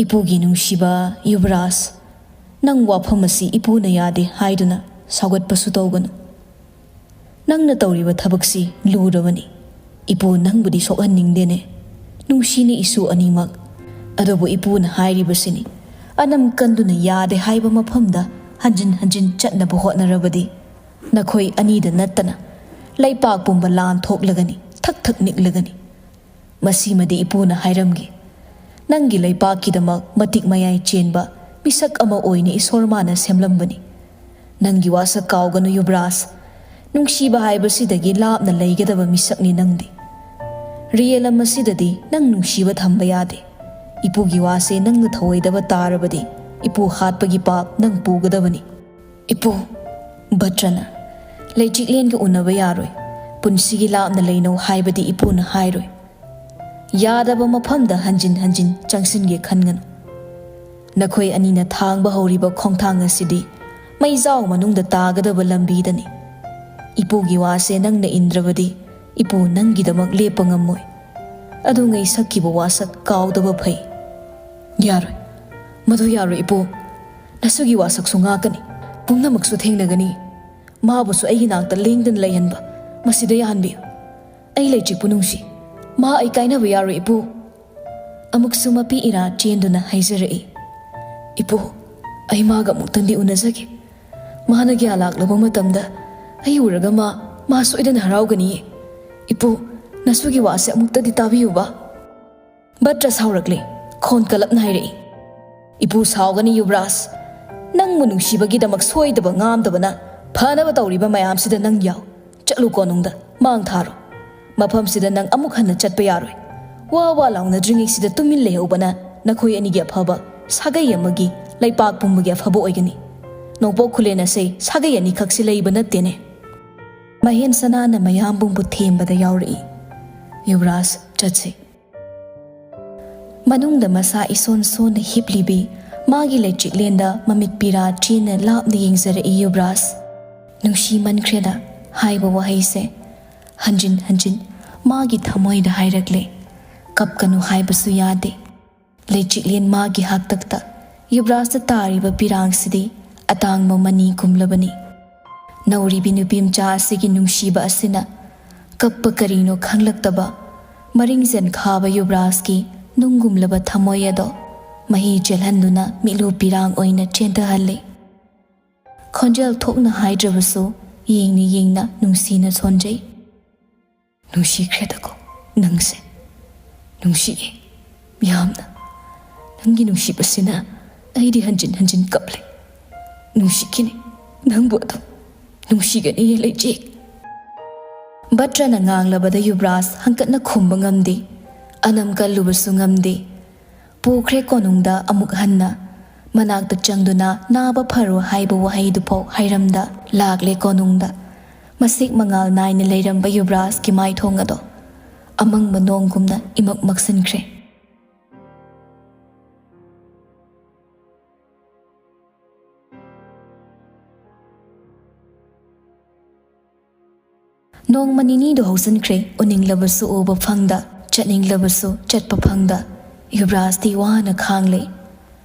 "ꯏꯄꯨꯒꯤ ꯅꯨꯡꯁꯤꯕ ꯌꯨꯕꯔꯥꯖ, ꯅꯪ ꯋꯥꯐꯝ ꯑꯁꯤ ꯏꯄꯨꯅ ꯌꯥꯗꯦ ꯍꯥꯏꯗꯨꯅ ꯁꯥꯎꯒꯠꯄꯁꯨ ꯇꯧꯒꯅꯨ꯫ ꯅꯪꯅ ꯇꯧꯔꯤꯕ ꯊꯕꯛꯁꯤ ꯂꯨꯔꯕꯅꯤ꯫ ꯏꯄꯨ ꯅꯪꯕꯨꯗꯤ ꯁꯣꯛꯍꯟꯅꯤꯡꯗꯦꯅꯦ꯫ ꯅꯨꯡꯁꯤꯅ ꯏꯁꯨ ꯑꯅꯤꯃꯛ꯫ ꯑꯗꯨꯕꯨ ꯏꯄꯨꯅ ꯍꯥꯏꯔꯤꯕꯁꯤꯅꯤ, ꯑꯅꯝ ꯀꯟꯗꯨꯅ ꯌꯥꯗꯦ ꯍꯥꯏꯕ ꯃꯐꯝꯗ ꯍꯟꯖꯤꯟ ꯍꯟꯖꯤꯟ ꯆꯠꯅꯕ ꯍꯣꯠꯅꯔꯕꯗꯤ ꯅꯈꯣꯏ ꯑꯅꯤꯗ ꯅꯠꯇꯅ ꯂꯩꯄꯥꯛ ꯄꯨꯝꯕ ꯂꯥꯟ ꯊꯣꯛꯂꯒꯅꯤ, ꯊꯛ ꯊꯛ ꯅꯤꯛꯂꯒꯅꯤ꯫ ꯃꯁꯤꯃꯗꯤ ꯏꯄꯨꯅ ꯍꯥꯏꯔꯝꯒꯦ꯫ ꯅꯪꯒꯤ ꯂꯩꯄꯥꯛꯀꯤꯗꯃꯛ ꯃꯇꯤꯛ ꯃꯌꯥꯏ ꯆꯦꯟꯕ ꯃꯤꯁꯛ ꯑꯃ ꯑꯣꯏꯅ ꯏꯁꯣꯔ ꯃꯥꯅ ꯁꯦꯝꯂꯝꯕꯅꯤ꯫ ꯅꯪꯒꯤ ꯋꯥꯁꯛ ꯀꯥꯎꯒꯅꯨ ꯌꯨꯕꯔꯥꯖ꯫ ꯅꯨꯡꯁꯤꯕ ꯍꯥꯏꯕꯁꯤꯗꯒꯤ ꯂꯥꯞꯅ ꯂꯩꯒꯗꯕ ꯃꯤꯁꯛꯅꯤ ꯅꯪꯗꯤ꯫ ꯔꯤꯌꯦꯜ ꯑꯃꯁꯤꯗꯗꯤ ꯅꯪ ꯅꯨꯡꯁꯤꯕ ꯊꯝꯕ ꯌꯥꯗꯦ꯫ ꯏꯄꯨꯒꯤ ꯋꯥꯁꯦ ꯅꯪꯅ ꯊꯧꯑꯣꯏꯗꯕ ꯇꯥꯔꯕꯗꯤ ꯏꯄꯨ ꯍꯥꯠꯄꯒꯤ ꯄꯥꯞ ꯅꯪ ꯄꯨꯒꯗꯕꯅꯤ꯫ ꯏꯄꯨ, ꯚꯠꯇ꯭ꯔꯅ ꯂꯩꯆꯤꯛꯂꯦꯟꯒ ꯎꯅꯕ ꯌꯥꯔꯣꯏ, ꯄꯨꯟꯁꯤꯒꯤ ꯂꯥꯞꯅ ꯂꯩꯅꯧ ꯍꯥꯏꯕꯗꯤ ꯏꯄꯨꯅ ꯍꯥꯏꯔꯣꯏ꯫ ꯌꯥꯗꯕ ꯃꯐꯝꯗ ꯍꯟꯖꯤꯟ ꯍꯟꯖꯤꯟ ꯆꯪꯁꯤꯟꯒꯦ ꯈꯟꯒꯅꯨ꯫ ꯅꯈꯣꯏ ꯑꯅꯤꯅ ꯊꯥꯡꯕ ꯍꯧꯔꯤꯕ ꯈꯣꯡꯊꯥꯡ ꯑꯁꯤꯗꯤ ꯃꯩꯖꯥꯎ ꯃꯅꯨꯡꯗ ꯇꯥꯒꯗꯕ ꯂꯝꯕꯤꯗꯅꯤ꯫ ꯏꯄꯨꯒꯤ ꯋꯥꯁꯦ ꯅꯪꯅ ꯏꯟꯗ꯭ꯔꯕꯗꯤ ꯏꯄꯨ ꯅꯪꯒꯤꯗꯃꯛ ꯂꯦꯞꯄ ꯉꯝꯃꯣꯏ꯫ ꯑꯗꯨꯉꯩ ꯁꯛꯈꯤꯕ ꯋꯥꯁꯛ ꯀꯥꯎꯗꯕ ꯐꯩ꯫ ꯌꯥꯔꯣꯏ, ꯃꯗꯨ ꯌꯥꯔꯣꯏ ꯏꯄꯨ꯫ ꯅꯁꯨꯒꯤ ꯋꯥꯁꯛꯁꯨ ꯉꯥꯛꯀꯅꯤ, ꯄꯨꯝꯅꯃꯛꯁꯨ ꯊꯦꯡꯅꯒꯅꯤ꯫ ꯃꯥꯕꯨꯁꯨ ꯑꯩꯒꯤ ꯅꯥꯛꯇ ꯂꯦꯡꯗꯅ ꯂꯩꯍꯟꯕ ꯃꯁꯤꯗ ꯌꯥꯍꯟꯕꯤꯌꯨ꯫ ꯑꯩ ꯂꯩꯆꯤꯛꯄꯨ ꯅꯨꯡꯁꯤ꯫ ꯃꯥ ꯑꯩ ꯀꯥꯏꯅꯕ ꯌꯥꯔꯣꯏ ꯏꯄꯨ꯫ ꯑꯃꯨꯛꯁꯨ ꯃꯄꯤ ꯏꯔꯥ ꯆꯦꯟꯗꯨꯅ ꯍꯥꯏꯖꯔꯛꯏ, ꯏꯄꯨ, ꯑꯩ ꯃꯥꯒ ꯑꯃꯨꯛꯇꯪꯗꯤ ꯎꯅꯖꯒꯦ꯫ ꯃꯥꯅ ꯒ꯭ꯌꯥꯟ ꯂꯥꯛꯂꯕ ꯃꯇꯝꯗ ꯑꯩ ꯎꯔꯒ ꯃꯥ, ꯃꯥ ꯁꯣꯏꯗꯅ ꯍꯔꯥꯎꯒꯅꯤꯌꯦ꯫ ꯏꯄꯨ, ꯅꯁꯨꯒꯤ ꯋꯥꯁꯦ ꯑꯃꯨꯛꯇꯗꯤ ꯇꯥꯕꯤꯌꯨꯕ꯫ ꯚꯠꯇ꯭ꯔ ꯁꯥꯎꯔꯛꯂꯦ꯫ ꯈꯣꯟ ꯀꯂꯞꯅ ꯍꯥꯏꯔꯛꯏ, ꯏꯄꯨ ꯁꯥꯎꯒꯅꯤ ꯌꯨꯕꯔꯥꯖ꯫ ꯅꯪꯕꯨ ꯅꯨꯡꯁꯤꯕꯒꯤꯗꯃꯛ ꯁꯣꯏꯗꯕ ꯉꯥꯝꯗꯕꯅ ꯐꯅꯕ ꯇꯧꯔꯤꯕ ꯃꯌꯥꯝꯁꯤꯗ ꯅꯪ ꯌꯥꯎ꯫ ꯆꯠꯂꯨ ꯀꯣꯅꯨꯡꯗ, ꯃꯥꯡ ꯊꯥꯔꯣ꯫ ꯃꯐꯝꯁꯤꯗ ꯅꯪ ꯑꯃꯨꯛ ꯍꯟꯅ ꯆꯠꯄ ꯌꯥꯔꯣꯏ꯫ ꯋꯥ ꯋꯥ ꯂꯥꯎꯅꯗ꯭ꯔꯤꯉꯩꯁꯤꯗ ꯇꯨꯃꯤꯟ ꯂꯩꯍꯧꯕꯅ ꯅꯈꯣꯏ ꯑꯅꯤꯒꯤ ꯑꯐꯕ, ꯁꯥꯒꯩ ꯑꯃꯒꯤ, ꯂꯩꯄꯥꯛ ꯄꯨꯝꯕꯒꯤ ꯑꯐꯕ ꯑꯣꯏꯒꯅꯤ꯫ ꯅꯣꯡꯄꯣꯛ ꯈꯨꯂꯦꯟ ꯑꯁꯦ ꯁꯥꯒꯩ ꯑꯅꯤꯈꯛꯁꯤ ꯂꯩꯕ ꯅꯠꯇꯦꯅꯦ꯫ ꯃꯍꯦꯟ ꯁꯅꯥꯅ ꯃꯌꯥꯝꯕꯨꯡꯕꯨ ꯊꯦꯝꯕꯗ ꯌꯥꯎꯔꯛꯏ, ꯌꯨꯕꯔꯥꯖ, ꯆꯠꯁꯤ꯫ ꯃꯅꯨꯡꯗ ꯃꯁꯥ ꯏꯁꯣꯟ ꯁꯣꯟꯅ ꯍꯤꯞꯂꯤꯕꯤ ꯃꯥꯒꯤ ꯂꯩꯆꯤꯛꯂꯦꯟꯗ ꯃꯃꯤꯠ ꯄꯤꯔꯥ ꯆꯦꯟꯅ ꯂꯥꯞꯅ ꯌꯦꯡꯖꯔꯛꯏ ꯌꯨꯕꯔꯥꯖ꯫ ꯅꯨꯡꯁꯤꯃꯟꯈ꯭ꯔꯦꯗ ꯍꯥꯏꯕ ꯋꯥꯍꯩꯁꯦ ꯍꯟꯖꯤꯟ ꯍꯟꯖꯤꯟ ꯃꯥꯒꯤ ꯊꯃꯣꯏꯗ ꯍꯥꯏꯔꯛꯂꯦ꯫ ꯀꯞꯀꯅꯨ ꯍꯥꯏꯕꯁꯨ ꯌꯥꯗꯦ꯫ ꯂꯩꯆꯤꯛꯂꯦꯟ ꯃꯥꯒꯤ ꯍꯥꯛꯇꯛꯇ ꯌꯨꯕꯔꯥꯖꯇ ꯇꯥꯔꯤꯕ ꯄꯤꯔꯥꯡꯁꯤꯗꯤ ꯑꯇꯥꯡꯕ ꯃꯅꯤꯒꯨꯝꯂꯕꯅꯤ꯫ ꯅꯧꯔꯤꯕꯤ ꯅꯨꯄꯤꯃꯆꯥ ꯑꯁꯤꯒꯤ ꯅꯨꯡꯁꯤꯕ ꯑꯁꯤꯅ ꯀꯞꯄ ꯀꯔꯤꯅꯣ ꯈꯪꯂꯛꯇꯕ ꯃꯔꯤꯡ ꯆꯦꯟꯈꯥꯕ ꯌꯨꯕꯔꯥꯖꯀꯤ ꯅꯨꯡꯒꯨꯝꯂꯕ ꯊꯃꯣꯏ ꯑꯗꯣ ꯃꯍꯤ ꯆꯦꯜꯍꯟꯗꯨꯅ ꯃꯤꯠꯂꯨ ꯄꯤꯔꯥꯡ ꯑꯣꯏꯅ ꯆꯦꯟꯊꯍꯜꯂꯤ꯫ ꯈꯣꯟꯖꯦꯜ ꯊꯣꯛꯅ ꯍꯥꯏꯗ꯭ꯔꯕꯁꯨ ꯌꯦꯡꯅ ꯌꯦꯡꯅ ꯅꯨꯡꯁꯤꯅ ꯁꯣꯟꯖꯩ꯫ "ꯅꯨꯡꯁꯤꯈ꯭ꯔꯦꯗꯀꯣ ꯅꯪꯁꯦ꯫ ꯅꯨꯡꯁꯤꯌꯦ ꯌꯥꯝꯅ꯫ ꯅꯪꯒꯤ ꯅꯨꯡꯁꯤꯕꯁꯤꯅ ꯑꯩꯗꯤ ꯍꯟꯖꯤꯟ ꯍꯟꯖꯤꯟ ꯀꯞꯂꯦ꯫ ꯅꯨꯡꯁꯤꯈꯤꯅꯤ ꯅꯪꯕꯨ ꯑꯗꯨꯝ꯫ ꯅꯨꯡꯁꯤꯒꯅꯤꯌꯦ ꯂꯩꯆꯦꯛ꯫" ꯕꯠꯇ꯭ꯔꯅ ꯉꯥꯡꯂꯕꯗ ꯌꯨꯕ꯭ꯔꯥꯖ ꯍꯪꯀꯠꯅ ꯈꯨꯝꯕ ꯉꯝꯗꯦ꯫ ꯑꯅꯝ ꯀꯜꯂꯨꯕꯁꯨ ꯉꯝꯗꯦ꯫ ꯄꯨꯈ꯭ꯔꯦ ꯀꯣꯅꯨꯡꯗ ꯑꯃꯨꯛ ꯍꯟꯅ꯫ ꯃꯅꯥꯛꯇ ꯆꯪꯗꯨꯅ "ꯅꯥꯕ ꯐꯔꯣ" ꯍꯥꯏꯕ ꯋꯥꯍꯩꯗꯨꯐꯥꯎ ꯍꯥꯏꯔꯝꯗ ꯂꯥꯛꯂꯦ ꯀꯣꯅꯨꯡꯗ꯫ ꯃꯁꯤꯛ ꯃꯉꯥꯜ ꯅꯥꯏꯅ ꯂꯩꯔꯝꯕ ꯌꯨꯕ꯭ꯔꯥꯖꯀꯤ ꯃꯥꯏꯊꯣꯡ ꯑꯗꯣ ꯑꯃꯪꯕ ꯅꯣꯡꯒꯨꯝꯅ ꯏꯃꯛ ꯃꯛꯁꯤꯟꯈ꯭ꯔꯦ꯫ ꯅꯣꯡꯃ ꯅꯤꯅꯤꯗꯨ ꯍꯧꯖꯤꯟꯈ꯭ꯔꯦ꯫ ꯎꯅꯤꯡꯂꯕꯁꯨ ꯎꯕ ꯐꯪꯗ, ꯆꯠꯅꯤꯡꯂꯕꯁꯨ ꯆꯠꯄ ꯐꯪꯗ, ꯌꯨꯕ꯭ꯔꯥꯖꯇꯤ ꯋꯥꯅ ꯈꯥꯡꯂꯦ꯫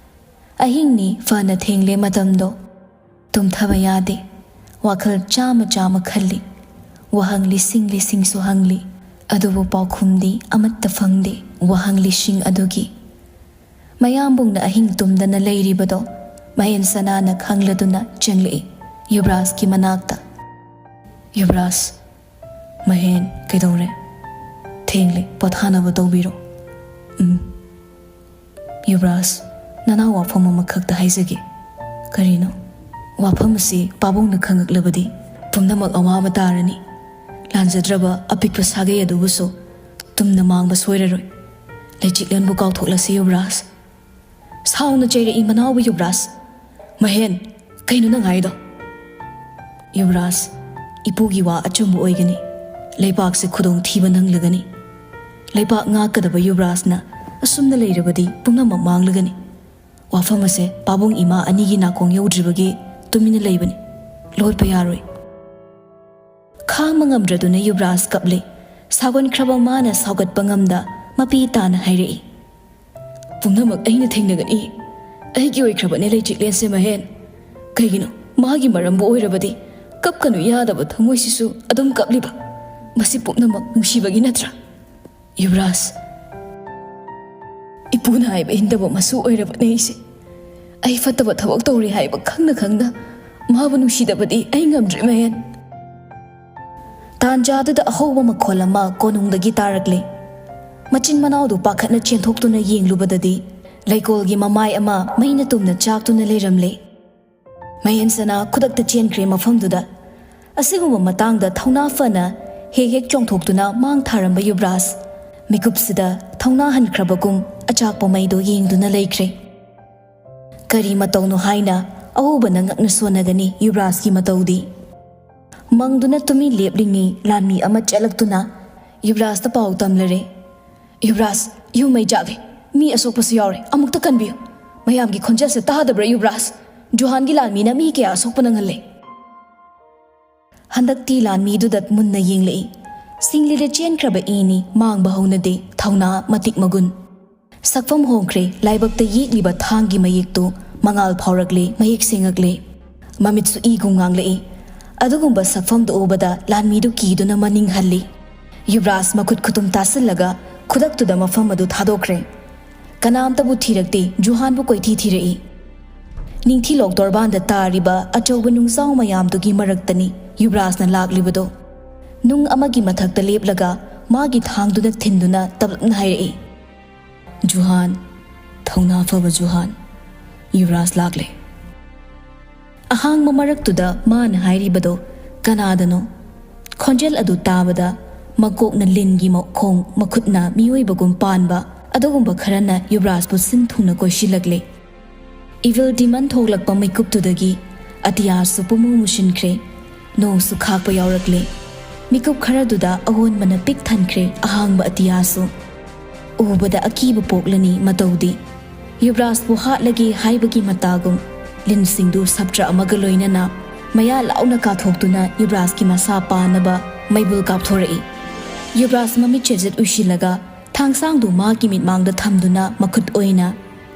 ꯑꯍꯤꯡꯅꯤ ꯐꯅ ꯊꯦꯡꯂꯦ ꯃꯇꯝꯗꯣ꯫ ꯇꯨꯝꯊꯕ ꯌꯥꯗꯦ꯫ ꯋꯥꯈꯜ ꯆꯥꯝꯃ ꯆꯥꯝꯃ ꯈꯜꯂꯤ꯫ ꯋꯥꯍꯪ ꯂꯤꯁꯤꯡ ꯂꯤꯁꯤꯡꯁꯨ ꯍꯪꯂꯤ꯫ ꯑꯗꯨꯕꯨ ꯄꯥꯎꯈꯨꯝꯗꯤ ꯑꯃꯠꯇ ꯐꯪꯗꯦ ꯋꯥꯍꯪ ꯂꯤꯁꯤꯡ ꯑꯗꯨꯒꯤ꯫ ꯃꯌꯥꯝꯕꯨꯡꯅ ꯑꯍꯤꯡ ꯇꯨꯝꯗꯅ ꯂꯩꯔꯤꯕꯗꯣ ꯃꯍꯦꯟ ꯁꯅꯥꯅ ꯈꯪꯂꯗꯨꯅ ꯆꯪꯂꯛꯏ ꯌꯨꯕ꯭ꯔꯥꯖꯀꯤ ꯃꯅꯥꯛꯇ꯫ "ꯌꯨꯕ꯭ꯔꯥꯖ꯫" "ꯃꯍꯦꯟ, ꯀꯩꯗꯧꯔꯦ?" "ꯊꯦꯡꯂꯦ, ꯄꯣꯊꯥꯅꯕ ꯇꯧꯕꯤꯔꯣ꯫" "ꯎꯝ꯫" "ꯌꯨꯕ꯭ꯔꯥꯖ, ꯅꯅꯥꯎ ꯋꯥꯐꯝ ꯑꯃꯈꯛꯇ ꯍꯥꯏꯖꯒꯦ꯫" "ꯀꯔꯤꯅꯣ?" "ꯋꯥꯐꯝ ꯑꯁꯤ ꯄꯥꯕꯨꯡꯅ ꯈꯪꯉꯛꯂꯕꯗꯤ ꯄꯨꯝꯅꯃꯛ ꯑꯋꯥꯕ ꯇꯥꯔꯅꯤ꯫ ꯂꯥꯟꯖꯗ꯭ꯔꯕ ꯑꯄꯤꯛꯄ ꯁꯥꯒꯩ ꯑꯗꯨꯕꯨꯁꯨ ꯇꯨꯝꯅ ꯃꯥꯡꯕ ꯁꯣꯏꯔꯔꯣꯏ꯫ ꯂꯩꯆꯤꯛꯂꯦꯟꯕꯨ ꯀꯥꯎꯊꯣꯛꯂꯁꯤ ꯌꯨꯕ꯭ꯔꯥꯖ꯫" ꯁꯥꯎꯅ ꯆꯩꯔꯛꯏ ꯃꯅꯥꯎꯕꯨ ꯌꯨꯕ꯭ꯔꯥꯖ꯫ "ꯃꯍꯦꯟ, ꯀꯩꯅꯣ ꯅꯪ ꯍꯥꯏꯗꯣ?" "ꯌꯨꯕ꯭ꯔꯥꯖ, ꯏꯄꯨꯒꯤ ꯋꯥ ꯑꯆꯨꯝꯕ ꯑꯣꯏꯒꯅꯤ꯫ ꯂꯩꯕꯥꯛꯁꯦ ꯈꯨꯗꯣꯡꯊꯤꯕ ꯅꯪꯂꯒꯅꯤ꯫ ꯂꯩꯕꯥꯛ ꯉꯥꯛꯀꯗꯕ ꯌꯨꯕ꯭ꯔꯥꯖꯅ ꯑꯁꯨꯝꯅ ꯂꯩꯔꯕꯗꯤ ꯄꯨꯝꯅꯃꯛ ꯃꯥꯡꯂꯒꯅꯤ꯫ ꯋꯥꯐꯝ ꯑꯁꯦ ꯄꯥꯕꯨꯡ ꯏꯃꯥ ꯑꯅꯤꯒꯤ ꯅꯥꯀꯣꯡ ꯌꯧꯗ꯭ꯔꯤꯕꯒꯤ ꯇꯨꯃꯤꯟꯅ ꯂꯩꯕꯅꯤ꯫ ꯂꯣꯠꯄ ꯌꯥꯔꯣꯏ꯫" ꯈꯥꯡꯕ ꯉꯝꯗ꯭ꯔꯗꯨꯅ ꯌꯨꯕ꯭ꯔꯥꯖ ꯀꯞꯂꯦ꯫ ꯁꯥꯎꯒꯟꯈ꯭ꯔꯕ ꯃꯥꯅ ꯁꯥꯎꯒꯠꯄ ꯉꯝꯗ ꯃꯄꯤ ꯇꯥꯅ ꯍꯥꯏꯔꯛꯏ, "ꯄꯨꯝꯅꯃꯛ ꯑꯩꯅ ꯊꯦꯡꯅꯒꯅꯤ꯫ ꯑꯩꯒꯤ ꯑꯣꯏꯈ꯭ꯔꯕꯅꯦ ꯂꯩꯆꯤꯛꯂꯦꯟꯁꯦ ꯃꯍꯦꯟ꯫ ꯀꯩꯒꯤꯅꯣ? ꯃꯥꯒꯤ ꯃꯔꯝꯕꯨ ꯑꯣꯏꯔꯕꯗꯤ ꯀꯞꯀꯅꯨ ꯌꯥꯗꯕ ꯊꯃꯣꯏꯁꯤꯁꯨ ꯑꯗꯨꯝ ꯀꯞꯂꯤꯕ꯫ ꯃꯁꯤ ꯄꯨꯝꯅꯃꯛ ꯅꯨꯡꯁꯤꯕꯒꯤ ꯅꯠꯇ꯭ꯔꯥ?" "ꯌꯨꯕ꯭ꯔꯥꯖ꯫" ꯏꯄꯨꯅ ꯍꯥꯏꯕ ꯏꯟꯗꯕ ꯃꯁꯨ ꯑꯣꯏꯔꯕꯅꯦ ꯑꯩꯁꯦ꯫ ꯑꯩ ꯐꯠꯇꯕ ꯊꯕꯛ ꯇꯧꯔꯤ ꯍꯥꯏꯕ ꯈꯪꯅ ꯈꯪꯅ ꯃꯥꯕꯨ ꯅꯨꯡꯁꯤꯗꯕꯗꯤ ꯑꯩ ꯉꯝꯗ꯭ꯔꯦ, ꯃꯌꯦꯟ꯫ ꯇꯥꯟꯖꯥꯗꯨꯗ ꯑꯍꯧꯕ ꯃꯈꯣꯜ ꯑꯃ ꯀꯣꯅꯨꯡꯗꯒꯤ ꯇꯥꯔꯛꯂꯦ꯫ ꯃꯆꯤꯟ ꯃꯅꯥꯎꯗꯨ ꯄꯥꯈꯠꯅ ꯆꯦꯟꯊꯣꯛꯇꯨꯅ ꯌꯦꯡꯂꯨꯕꯗꯗꯤ ꯂꯩꯀꯣꯜꯒꯤ ꯃꯃꯥꯏ ꯑꯃ ꯃꯩꯅ ꯇꯨꯝꯅ ꯆꯥꯛꯇꯨꯅ ꯂꯩꯔꯝꯂꯦ꯫ ꯃꯌꯦꯟ ꯁꯅꯥ ꯈꯨꯗꯛꯇ ꯆꯦꯟꯈ꯭ꯔꯦ ꯃꯐꯝꯗꯨꯗ꯫ ꯑꯁꯤꯒꯨꯝꯕ ꯃꯇꯥꯡꯗ ꯊꯧꯅꯥ ꯐꯅ ꯍꯦꯛ ꯍꯦꯛ ꯆꯣꯡꯊꯣꯛꯇꯨꯅ ꯃꯥꯡ ꯊꯥꯔꯝꯕ ꯌꯨꯕ꯭ꯔꯥꯖ ꯃꯤꯀꯨꯞꯁꯤꯗ ꯊꯧꯅꯥ ꯍꯟꯈ꯭ꯔꯕꯒꯨꯝ ꯑꯆꯥꯛꯄ ꯃꯩꯗꯣ ꯌꯦꯡꯗꯨꯅ ꯂꯩꯈ꯭ꯔꯦ꯫ ꯀꯔꯤ ꯃꯇꯧꯅꯣ ꯍꯥꯏꯅ ꯑꯎꯕꯅ ꯉꯛꯅ ꯁꯣꯟꯅꯒꯅꯤ ꯌꯨꯕ꯭ꯔꯥꯖꯀꯤ ꯃꯇꯧꯗꯤ꯫ ꯃꯪꯗꯨꯅ ꯇꯨꯃꯤꯟ ꯂꯦꯞꯂꯤꯉꯩ ꯂꯥꯟꯃꯤ ꯑꯃ ꯆꯦꯜꯂꯛꯇꯨꯅ ꯌꯨꯕ꯭ꯔꯥꯖꯇ ꯄꯥꯎ ꯇꯝꯂꯔꯦ꯫ "ꯌꯨꯕ꯭ꯔꯥꯖ, ꯌꯨꯝ ꯃꯩ ꯆꯥꯛꯂꯦ꯫ ꯃꯤ ꯑꯁꯣꯛꯄꯁꯨ ꯌꯥꯎꯔꯦ꯫ ꯑꯃꯨꯛꯇ ꯀꯟꯕꯤꯌꯨ꯫ ꯃꯌꯥꯝꯒꯤ ꯈꯣꯟꯖꯦꯜꯁꯦ ꯇꯥꯗꯕ꯭ꯔꯥ, ꯌꯨꯕ꯭ꯔꯥꯖ? ꯖꯨꯍꯥꯟꯒꯤ ꯂꯥꯟꯃꯤꯅ ꯃꯤ ꯀꯌꯥ ꯑꯁꯣꯛꯄ ꯅꯪꯍꯜꯂꯦ?" ꯍꯟꯗꯛꯇꯤ ꯂꯥꯟꯃꯤꯗꯨꯗ ꯃꯨꯟꯅ ꯌꯦꯡꯂꯛꯏ꯫ ꯁꯤꯡꯂꯤꯗ ꯆꯦꯟꯈ꯭ꯔꯕ ꯏꯅꯤ ꯃꯥꯡꯕ ꯍꯧꯅꯗꯦ, ꯊꯧꯅꯥ ꯃꯇꯤꯛ ꯃꯒꯨꯟ꯫ ꯁꯛꯐꯝ ꯍꯣꯡꯈ꯭ꯔꯦ, ꯂꯥꯏꯕꯛꯇ ꯌꯦꯛꯂꯤꯕ ꯊꯥꯡꯒꯤ ꯃꯌꯦꯛꯇꯨ ꯃꯉꯥꯜ ꯐꯥꯎꯔꯛꯂꯦ, ꯃꯌꯦꯛ ꯁꯦꯡꯉꯛꯂꯦ꯫ ꯃꯃꯤꯠꯁꯨ ꯏꯒꯨꯝ ꯉꯥꯡꯂꯛꯏ꯫ ꯑꯗꯨꯒꯨꯝꯕ ꯁꯛꯐꯝꯗꯨ ꯎꯕꯗ ꯂꯥꯟꯃꯤꯗꯨ ꯀꯤꯗꯨꯅ ꯃꯅꯤꯡ ꯍꯜꯂꯤ꯫ ꯌꯨꯕ꯭ꯔꯥꯖ ꯃꯈꯨꯠ ꯈꯨꯇꯨꯝ ꯇꯥꯁꯤꯜꯂꯒ ꯈꯨꯗꯛꯇꯨꯗ ꯃꯐꯝ ꯑꯗꯨ ꯊꯥꯗꯣꯛꯈ꯭ꯔꯦ꯫ ꯀꯅꯥꯝꯇꯕꯨ ꯊꯤꯔꯛꯇꯦ, ꯖꯨꯍꯥꯟꯕꯨ ꯀꯣꯏꯊꯤ ꯊꯤꯔꯛꯏ꯫ ꯅꯤꯡꯊꯤꯂꯣꯛ ꯇꯣꯔꯕꯥꯟꯗ ꯇꯥꯔꯤꯕ ꯑꯆꯧꯕ ꯅꯨꯡꯖꯥꯎ ꯃꯌꯥꯝꯗꯨꯒꯤ ꯃꯔꯛꯇꯅꯤ ꯌꯨꯕ꯭ꯔꯥꯖꯅ ꯂꯥꯛꯂꯤꯕꯗꯣ꯫ ꯅꯨꯡ ꯑꯃꯒꯤ ꯃꯊꯛꯇ ꯂꯦꯞꯂꯒ ꯃꯥꯒꯤ ꯊꯥꯡꯗꯨꯅ ꯊꯤꯟꯗꯨꯅ ꯇꯞꯂꯞꯅ ꯍꯥꯏꯔꯛꯏ, "ꯖꯨꯍꯥꯟ, ꯊꯧꯅꯥ ꯐꯕ ꯖꯨꯍꯥꯟ, ꯌꯨꯕ꯭ꯔꯥꯖ ꯂꯥꯛꯂꯦ꯫" ꯑꯍꯥꯡꯕ ꯃꯔꯛꯇꯨꯗ ꯃꯥꯅ ꯍꯥꯏꯔꯤꯕꯗꯣ ꯀꯅꯥꯗꯅꯣ? ꯈꯣꯟꯖꯦꯜ ꯑꯗꯨ ꯇꯥꯕꯗ ꯃꯀꯣꯛꯅ ꯂꯤꯟꯒꯤ ꯃꯈꯣꯡ, ꯃꯈꯨꯠꯅ ꯃꯤꯑꯣꯏꯕꯒꯨꯝ ꯄꯥꯟꯕ ꯑꯗꯨꯒꯨꯝꯕ ꯈꯔꯅ ꯌꯨꯕ꯭ꯔꯥꯖꯄꯨ ꯁꯤꯟ ꯊꯨꯡꯅ ꯀꯣꯏꯁꯤꯜꯂꯛꯂꯦ꯫ Evil demon ꯊꯣꯛꯂꯛꯄ ꯃꯤꯀꯨꯞꯇꯨꯗꯒꯤ ꯑꯇꯤꯌꯥꯁꯨ ꯄꯨꯝꯃꯨ ꯃꯨꯁꯤꯟꯈ꯭ꯔꯦ꯫ ꯅꯣꯡꯁꯨ ꯈꯥꯛꯄ ꯌꯥꯎꯔꯛꯂꯦ꯫ ꯃꯤꯀꯨꯞ ꯈꯔꯗꯨꯗ ꯑꯑꯣꯟꯕꯅ ꯄꯤꯛ ꯊꯟꯈ꯭ꯔꯦ ꯑꯍꯥꯡꯕ ꯑꯇꯤꯌꯥꯁꯨ꯫ ꯎꯕꯗ ꯑꯀꯤꯕ ꯄꯣꯛꯂꯅꯤ ꯃꯇꯧꯗꯤ꯫ ꯌꯨꯕ꯭ꯔꯥꯖꯄꯨ ꯍꯥꯠꯂꯒꯦ ꯍꯥꯏꯕꯒꯤ ꯃꯇꯥꯒꯨꯝ ꯂꯤꯟꯁꯤꯡꯗꯨ ꯁꯞꯇ꯭ꯔ ꯑꯃꯒ ꯂꯣꯏꯅꯅ ꯃꯌꯥ ꯂꯥꯎꯅ ꯀꯥꯊꯣꯛꯇꯨꯅ ꯌꯨꯕ꯭ꯔꯥꯖꯀꯤ ꯃꯁꯥ ꯄꯥꯟꯅꯕ ꯃꯩꯕꯨꯜ ꯀꯥꯞꯊꯣꯔꯛꯏ꯫ ꯌꯨꯕ꯭ꯔꯥꯖ ꯃꯃꯤꯠ ꯆꯦꯖꯠ ꯎꯏꯁꯤꯜꯂꯒ ꯊꯥꯡꯁꯥꯡꯗꯨ ꯃꯥꯒꯤ ꯃꯤꯠꯃꯥꯡꯗ ꯊꯝꯗꯨꯅ ꯃꯈꯨꯠ ꯑꯣꯏꯅ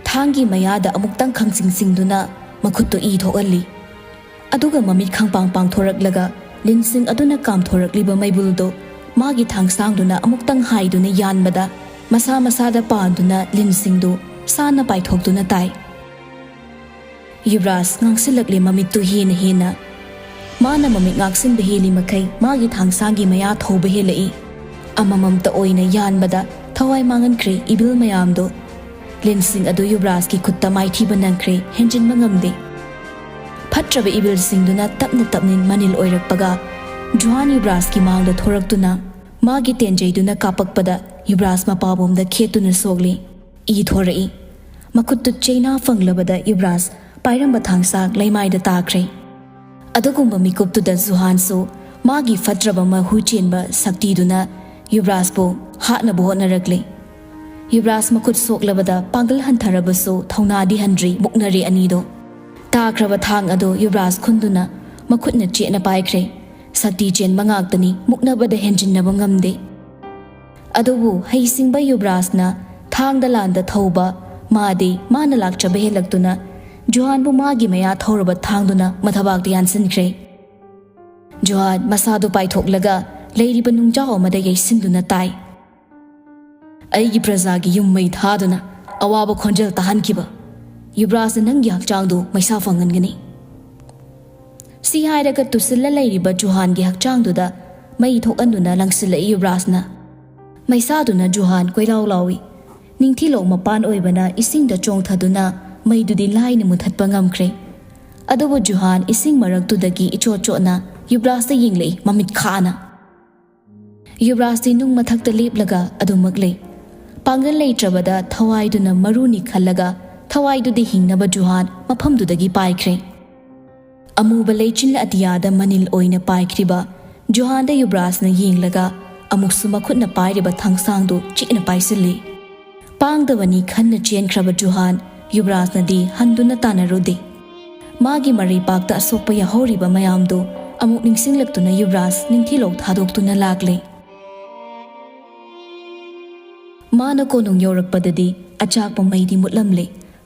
ꯊꯥꯡꯒꯤ ꯃꯌꯥꯗ ꯑꯃꯨꯛꯇꯪ ꯈꯪꯆꯤꯡ ꯆꯤꯡꯗꯨꯅ ꯃꯈꯨꯠꯇꯨ ꯏ ꯊꯣꯛꯍꯜꯂꯤ꯫ ꯑꯗꯨꯒ ꯃꯃꯤꯠ ꯈꯪꯄꯥꯡ ꯄꯥꯡꯊꯣꯔꯛꯂꯒ ꯂꯤꯟꯁꯤꯡ ꯑꯗꯨꯅ ꯀꯥꯝꯊꯣꯔꯛꯂꯤꯕ ꯃꯩꯕꯨꯜꯗꯨ ꯃꯥꯒꯤ ꯊꯥꯡꯁꯥꯡꯗꯨꯅ ꯑꯃꯨꯛꯇꯪ ꯍꯥꯏꯗꯨꯅ ꯌꯥꯟꯕꯗ ꯃꯁꯥ ꯃꯁꯥꯗ ꯄꯥꯟꯗꯨꯅ ꯂꯤꯟꯁꯤꯡꯗꯨ ꯁꯥꯟꯅ ꯄꯥꯏꯊꯣꯛꯇꯨꯅ ꯇꯥꯏ꯫ ꯌꯨꯕꯔꯥꯖ ꯉꯥꯡꯁꯤꯜꯂꯛꯂꯦ ꯃꯃꯤꯠꯇꯨ ꯍꯦꯟꯅ ꯍꯦꯟꯅ꯫ ꯃꯥꯅ ꯃꯃꯤꯠ ꯉꯥꯛꯁꯤꯟꯕ ꯍꯦꯜꯂꯤ ꯃꯈꯩ ꯃꯥꯒꯤ ꯊꯥꯡꯁꯥꯡꯒꯤ ꯃꯌꯥ ꯊꯧꯕ ꯍꯦꯜꯂꯛꯏ꯫ ꯑꯃꯃꯝꯇ ꯑꯣꯏꯅ ꯌꯥꯟꯕꯗ ꯊꯋꯥꯏ ꯃꯥꯡꯍꯟꯈ꯭ꯔꯦ ꯏꯕꯤꯜ ꯃꯌꯥꯝꯗꯣ꯫ ꯂꯤꯟꯁꯤꯡ ꯑꯗꯨ ꯌꯨꯕꯔꯥꯖꯀꯤ ꯈꯨꯠꯇ ꯃꯥꯏꯊꯤꯕ ꯅꯪꯈ꯭ꯔꯦ, ꯍꯦꯟꯖꯤꯟꯕ ꯉꯝꯗꯦ꯫ ꯐꯠꯇ꯭ꯔꯕ ꯏꯕꯤꯜꯁꯤꯡꯗꯨꯅ ꯇꯞꯅ ꯇꯞꯅ ꯃꯅꯤꯜ ꯑꯣꯏꯔꯛꯄꯒ ꯖꯨꯍꯥꯟ ꯌꯨꯕꯔꯥꯖꯀꯤ ꯃꯥꯡꯗ ꯊꯣꯔꯛꯇꯨꯅ ꯃꯥꯒꯤ ꯇꯦꯟꯖꯩꯗꯨꯅ ꯀꯥꯞꯄꯛꯄꯗ ꯌꯨꯕꯔꯥꯖ ꯃꯄꯥꯕꯣꯝꯗ ꯈꯦꯠꯇꯨꯅ ꯁꯣꯛꯂꯤ꯫ ꯏ ꯊꯣꯔꯛꯏ꯫ ꯃꯈꯨꯠꯇꯨ ꯆꯩꯅꯥ ꯐꯪꯂꯕꯗ ꯌꯨꯕꯔꯥꯖ ꯄꯥꯏꯔꯝꯕ ꯊꯥꯡꯁꯥꯡ ꯂꯩꯃꯥꯏꯗ ꯇꯥꯈ꯭ꯔꯦ꯫ ꯑꯗꯨꯒꯨꯝꯕ ꯃꯤꯀꯨꯞꯇꯨꯗ ꯖꯨꯍꯥꯟꯁꯨ ꯃꯥꯒꯤ ꯐꯠꯇ꯭ꯔꯕ ꯃꯍꯨ ꯆꯦꯟꯕ ꯁꯛꯇꯤꯗꯨꯅ ꯌꯨꯕꯔꯥꯖꯄꯨ ꯍꯥꯠꯅꯕ ꯍꯣꯠꯅꯔꯛꯂꯤ꯫ ꯌꯨꯕꯔꯥꯖ ꯃꯈꯨꯠ ꯁꯣꯛꯂꯕꯗ ꯄꯥꯡꯒꯜ ꯍꯟꯊꯔꯕꯁꯨ ꯊꯧꯅꯥꯗꯤ ꯍꯟꯗ꯭ꯔꯤ ꯃꯨꯛꯅꯔꯦ ꯑꯅꯤꯗꯣ꯫ ꯇꯥꯈ꯭ꯔꯕ ꯊꯥꯡ ꯑꯗꯨ ꯌꯨꯕꯔꯥꯖ ꯈꯨꯟꯗꯨꯅ ꯃꯈꯨꯠꯅ ꯆꯦꯠꯅ ꯄꯥꯏꯈ꯭ꯔꯦ꯫ ꯁꯛꯇꯤ ꯆꯦꯟꯕ ꯉꯥꯛꯇꯅꯤ, ꯃꯨꯛꯅꯕꯗ ꯍꯦꯟꯖꯤꯟꯅꯕ ꯉꯝꯗꯦ꯫ ꯑꯗꯨꯕꯨ ꯍꯩꯁꯤꯡꯕ ꯌꯨꯕꯔꯥꯖꯅ ꯊꯥꯡꯗ ꯂꯥꯟꯗ ꯊꯧꯕ ꯃꯥꯗꯤ ꯃꯥꯅ ꯂꯥꯛꯆꯕ ꯍꯦꯜꯂꯛꯇꯨꯅ ꯖꯨꯍꯥꯟꯕꯨ ꯃꯥꯒꯤ ꯃꯌꯥ ꯊꯧꯔꯕ ꯊꯥꯡꯗꯨꯅ ꯃꯊꯕꯥꯛꯇ ꯌꯥꯟꯁꯤꯟꯈ꯭ꯔꯦ꯫ ꯖꯨꯍꯥꯟ ꯃꯁꯥꯗꯨ ꯄꯥꯏꯊꯣꯛꯂꯒ ꯂꯩꯔꯤꯕ ꯅꯨꯡꯖꯥꯎ ꯑꯃꯗ ꯌꯩꯁꯤꯟꯗꯨꯅ ꯇꯥꯏ꯫ ꯑꯩꯒꯤ ꯄ꯭ꯔꯖꯥꯒꯤ ꯌꯨꯝ ꯃꯩ ꯊꯥꯗꯨꯅ ꯑꯋꯥꯕ ꯈꯣꯟꯖꯦꯜ ꯇꯥꯍꯟꯈꯤꯕ ꯌꯨꯕꯔꯥꯖꯅ ꯅꯪꯒꯤ ꯍꯛꯆꯥꯡꯗꯨ ꯃꯩꯁꯥ ꯐꯪꯍꯟꯒꯅꯤ꯫ ꯁꯤ ꯍꯥꯏꯔꯒ ꯇꯨꯁꯤꯜꯂ ꯂꯩꯔꯤꯕ ꯖꯨꯍꯥꯟꯒꯤ ꯍꯛꯆꯥꯡꯗꯨꯗ ꯃꯩ ꯊꯣꯛꯍꯟꯗꯨꯅ ꯂꯪꯁꯤꯜꯂꯛꯏ ꯌꯨꯕꯔꯥꯖꯅ꯫ ꯃꯩꯁꯥꯗꯨꯅ ꯖꯨꯍꯥꯟ ꯀꯣꯏꯂꯥꯎ ꯂꯥꯎꯏ꯫ ꯅꯤꯡꯊꯤꯂꯧ ꯃꯄꯥꯟ ꯑꯣꯏꯕꯅ ꯏꯁꯤꯡꯗ ꯆꯣꯡꯊꯗꯨꯅ ꯃꯩꯗꯨꯗꯤ ꯂꯥꯏꯅ ꯃꯨꯊꯠꯄ ꯉꯝꯈ꯭ꯔꯦ꯫ ꯑꯗꯨꯕꯨ ꯖꯨꯍꯥꯟ ꯏꯁꯤꯡ ꯃꯔꯛꯇꯨꯗꯒꯤ ꯏꯆꯣꯠ ꯆꯣꯠꯅ ꯌꯨꯕꯔꯥꯖꯇ ꯌꯦꯡꯂꯛꯏ ꯃꯃꯤꯠ ꯈꯥꯅ꯫ ꯌꯨꯕꯔꯥꯖꯇꯤ ꯅꯨꯡ ꯃꯊꯛꯇ ꯂꯦꯞꯂꯒ ꯑꯗꯨꯃꯛ ꯂꯩ꯫ ꯄꯥꯡꯒꯜ ꯂꯩꯇ꯭ꯔꯕꯗ ꯊꯋꯥꯏꯗꯨꯅ ꯃꯔꯨꯅꯤ ꯈꯜꯂꯒ ꯊꯋꯥꯏꯗꯨꯗꯤ ꯍꯤꯡꯅꯕ ꯖꯨꯍꯥꯟ ꯃꯐꯝꯗꯨꯗꯒꯤ ꯄꯥꯏꯈ꯭ꯔꯦ꯫ ꯑꯃꯨꯕ ꯂꯩꯆꯤꯜ ꯑꯇꯤꯌꯥꯗ ꯃꯅꯤꯜ ꯑꯣꯏꯅ ꯄꯥꯏꯈ꯭ꯔꯤꯕ ꯖꯨꯍꯥꯟꯗ ꯌꯨꯕꯔꯥꯖꯅ ꯌꯦꯡꯂꯒ ꯑꯃꯨꯛꯁꯨ ꯃꯈꯨꯠꯅ ꯄꯥꯏꯔꯤꯕ ꯊꯥꯡꯁꯥꯡꯗꯨ ꯆꯤꯛꯅ ꯄꯥꯏꯁꯤꯜꯂꯤ꯫ ꯄꯥꯡꯗꯕꯅꯤ ꯈꯟꯅ ꯆꯦꯟꯈ꯭ꯔꯕ ꯖꯨꯍꯥꯟ ꯌꯨꯕꯔꯥꯖꯅꯗꯤ ꯍꯟꯗꯨꯅ ꯇꯥꯟꯅꯔꯨꯗꯦ꯫ ꯃꯥꯒꯤ ꯃꯔꯩꯄꯥꯛꯇ ꯑꯁꯣꯛꯄ ꯌꯥꯍꯧꯔꯤꯕ ꯃꯌꯥꯝꯗꯨ ꯑꯃꯨꯛ ꯅꯤꯡꯁꯤꯡꯂꯛꯇꯨꯅ ꯌꯨꯕꯔꯥꯖ ꯅꯤꯡꯊꯤꯂꯧ ꯊꯥꯗꯣꯛꯇꯨꯅ ꯂꯥꯛꯂꯦ꯫ ꯃꯥꯅ ꯀꯣꯅꯨꯡ ꯌꯧꯔꯛꯄꯗꯗꯤ ꯑꯆꯥꯛꯄ ꯃꯩꯗꯤ ꯃꯨꯠꯂꯝꯂꯦ,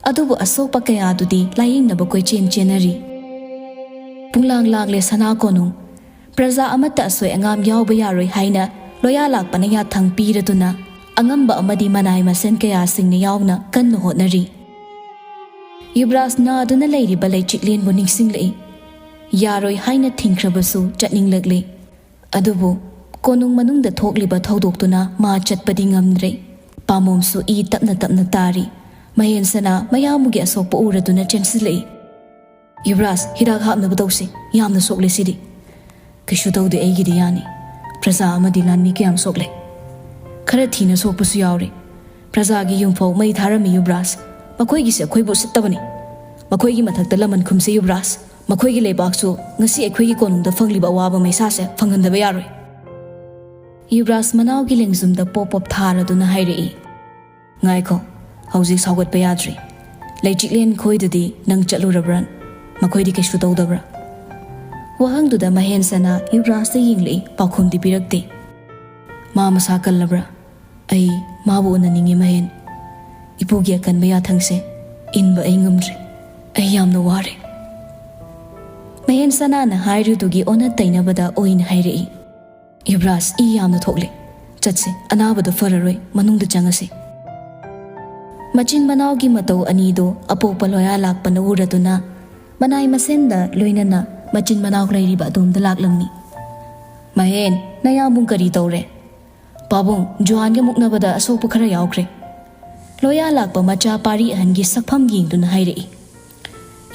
ꯑꯗꯨꯕꯨ ꯑꯁꯣꯛꯄ ꯀꯌꯥꯗꯨꯗꯤ ꯂꯥꯌꯦꯡꯅꯕ ꯀꯣꯏꯆꯦꯟ ꯆꯦꯟꯅꯔꯤ꯫ ꯄꯨꯡꯂꯥꯡ ꯂꯥꯡꯂꯦ ꯁꯅꯥ ꯀꯣꯅꯨꯡ꯫ ꯄ꯭ꯔꯖꯥ ꯑꯃꯠꯇ ꯑꯁꯣꯏ ꯑꯉꯥꯝ ꯌꯥꯎꯕ ꯌꯥꯔꯣꯏ ꯍꯥꯏꯅ ꯂꯣꯌꯥ ꯂꯥꯛꯄꯅ ꯌꯥꯊꯪ ꯄꯤꯔꯗꯨꯅ ꯑꯉꯝꯕ ꯑꯃꯗꯤ ꯃꯅꯥꯏ ꯃꯁꯦꯟ ꯀꯌꯥꯁꯤꯡꯅ ꯌꯥꯎꯅ ꯀꯟꯅ ꯍꯣꯠꯅꯔꯤ꯫ ꯌꯨꯕꯔꯥꯖ ꯅꯥꯗꯨꯅ ꯂꯩꯔꯤꯕ ꯂꯩꯆꯤꯛꯂꯦꯟꯕꯨ ꯅꯤꯡꯁꯤꯡꯂꯛꯏ꯫ ꯌꯥꯔꯣꯏ ꯍꯥꯏꯅ ꯊꯤꯡꯈ꯭ꯔꯕꯁꯨ ꯆꯠꯅꯤꯡꯂꯛꯂꯤ꯫ ꯑꯗꯨꯕꯨ ꯀꯣꯅꯨꯡ ꯃꯅꯨꯡꯗ ꯊꯣꯛꯂꯤꯕ ꯊꯧꯗꯣꯛꯇꯨꯅ ꯃꯥ ꯆꯠꯄꯗꯤ ꯉꯝꯗ꯭ꯔꯦ꯫ ꯄꯥꯝꯕꯣꯝꯁꯨ ꯏ ꯇꯞꯅ ꯇꯞꯅ ꯇꯥꯔꯤ꯫ ꯃꯍꯦꯟꯁꯅꯥ ꯃꯌꯥꯝꯕꯒꯤ ꯑꯁꯣꯛꯄ ꯎꯔꯗꯨꯅ ꯆꯦꯟꯁꯤꯜꯂꯛꯏ꯫ "ꯌꯨꯕꯔꯥꯖ, ꯍꯤꯗꯥꯛ ꯍꯥꯞꯅꯕ ꯇꯧꯁꯤ꯫ ꯌꯥꯝꯅ ꯁꯣꯛꯂꯦ ꯁꯤꯗꯤ꯫" "ꯀꯩꯁꯨ ꯇꯧꯗꯦ, ꯑꯩꯒꯤꯗꯤ ꯌꯥꯅꯤ꯫ ꯄ꯭ꯔꯖꯥ ꯑꯃꯗꯤ ꯂꯥꯟꯃꯤ ꯀꯌꯥꯝ ꯁꯣꯛꯂꯦ?" "ꯈꯔ ꯊꯤꯅ ꯁꯣꯛꯄꯁꯨ ꯌꯥꯎꯔꯦ꯫ ꯄ꯭ꯔꯖꯥꯒꯤ ꯌꯨꯝꯐꯥꯎ ꯃꯩ ꯊꯥꯔꯝꯃꯤ ꯌꯨꯕꯔꯥꯖ꯫ ꯃꯈꯣꯏꯒꯤꯁꯦ ꯑꯩꯈꯣꯏꯕꯨ ꯎꯁꯤꯠꯇꯕꯅꯤ꯫ ꯃꯈꯣꯏꯒꯤ ꯃꯊꯛꯇ ꯂꯃꯟ ꯈꯨꯝꯁꯤ ꯌꯨꯕꯔꯥꯖ꯫ ꯃꯈꯣꯏꯒꯤ ꯂꯩꯕꯥꯛꯁꯨ ꯉꯁꯤ ꯑꯩꯈꯣꯏꯒꯤ ꯀꯣꯅꯨꯡꯗ ꯐꯪꯂꯤꯕ ꯑꯋꯥꯕ ꯃꯩꯁꯥꯁꯦ ꯐꯪꯍꯟꯗꯕ ꯌꯥꯔꯣꯏ꯫" ꯌꯨꯕꯔꯥꯖ ꯃꯅꯥꯎꯒꯤ ꯂꯦꯡꯖꯨꯝꯗ ꯄꯣꯞ ꯄꯣꯞ ꯊꯥꯔꯗꯨꯅ ꯍꯥꯏꯔꯛꯏ꯫ "ꯉꯥꯏꯈꯣ, ꯍꯧꯖꯤꯛ ꯁꯥꯎꯒꯠꯄ ꯌꯥꯗ꯭ꯔꯤ꯫ ꯂꯩꯆꯤꯛꯂꯦꯟ ꯈꯣꯏꯗꯗꯤ ꯅꯪ ꯆꯠꯂꯨꯔꯕ꯭ꯔꯥ? ꯃꯈꯣꯏꯗꯤ ꯀꯩꯁꯨ ꯇꯧꯗꯕ꯭ꯔꯥ?" ꯋꯥꯍꯪꯗꯨꯗ ꯃꯍꯦꯟꯁꯅꯥ ꯌꯨꯕꯔꯥꯖꯇ ꯌꯦꯡꯂꯛꯏ, ꯄꯥꯎꯈꯨꯝꯗꯤ ꯄꯤꯔꯛꯇꯦ꯫ "ꯃꯥ ꯃꯁꯥ ꯀꯜꯂꯕ꯭ꯔꯥ? ꯑꯩ ꯃꯥꯕꯨ ꯎꯅꯅꯤꯡꯉꯤ ꯃꯍꯦꯟ꯫ ꯏꯄꯨꯒꯤ ꯑꯀꯟꯕ ꯌꯥꯊꯪꯁꯦ ꯏꯟꯕ ꯑꯩ ꯉꯝꯗ꯭ꯔꯦ꯫ ꯑꯩ ꯌꯥꯝꯅ ꯋꯥꯔꯦ꯫" ꯃꯍꯦꯟꯁꯅꯥꯅ ꯍꯥꯏꯔꯤꯗꯨꯒꯤ ꯑꯣꯟꯅ ꯇꯩꯅꯕꯗ ꯑꯣꯏꯅ ꯍꯥꯏꯔꯛꯏ꯫ "ꯌꯨꯕꯔꯥꯖ, ꯏ ꯌꯥꯝꯅ ꯊꯣꯛꯂꯦ꯫ ꯆꯠꯁꯦ, ꯑꯅꯥꯕꯗꯣ ꯐꯔꯔꯣꯏ, ꯃꯅꯨꯡꯗ ꯆꯪꯉꯁꯤ꯫" ꯃꯆꯤꯟ ꯃꯅꯥꯎꯒꯤ ꯃꯇꯧ ꯑꯅꯤꯗꯣ ꯑꯄꯣꯛꯄ ꯂꯣꯌꯥ ꯂꯥꯛꯄꯅ ꯎꯔꯗꯨꯅ ꯃꯅꯥꯏ ꯃꯁꯦꯟꯗ ꯂꯣꯏꯅꯅ ꯃꯆꯤꯟ ꯃꯅꯥꯎ ꯂꯩꯔꯤꯕ ꯑꯗꯣꯝꯗ ꯂꯥꯛꯂꯝꯃꯤ꯫ "ꯃꯍꯦꯟ, ꯅꯌꯥꯝꯕꯨꯡ ꯀꯔꯤ ꯇꯧꯔꯦ?" "ꯄꯥꯕꯨꯡ, ꯖꯨꯋꯥꯟꯒ ꯃꯨꯛꯅꯕꯗ ꯑꯁꯣꯛꯄ ꯈꯔ ꯌꯥꯎꯈ꯭ꯔꯦ꯫" ꯂꯣꯌꯥ ꯂꯥꯛꯄ ꯃꯆꯥ ꯄꯥꯔꯤ ꯑꯍꯟꯒꯤ ꯁꯛꯐꯝ ꯌꯦꯡꯗꯨꯅ ꯍꯥꯏꯔꯛꯏ꯫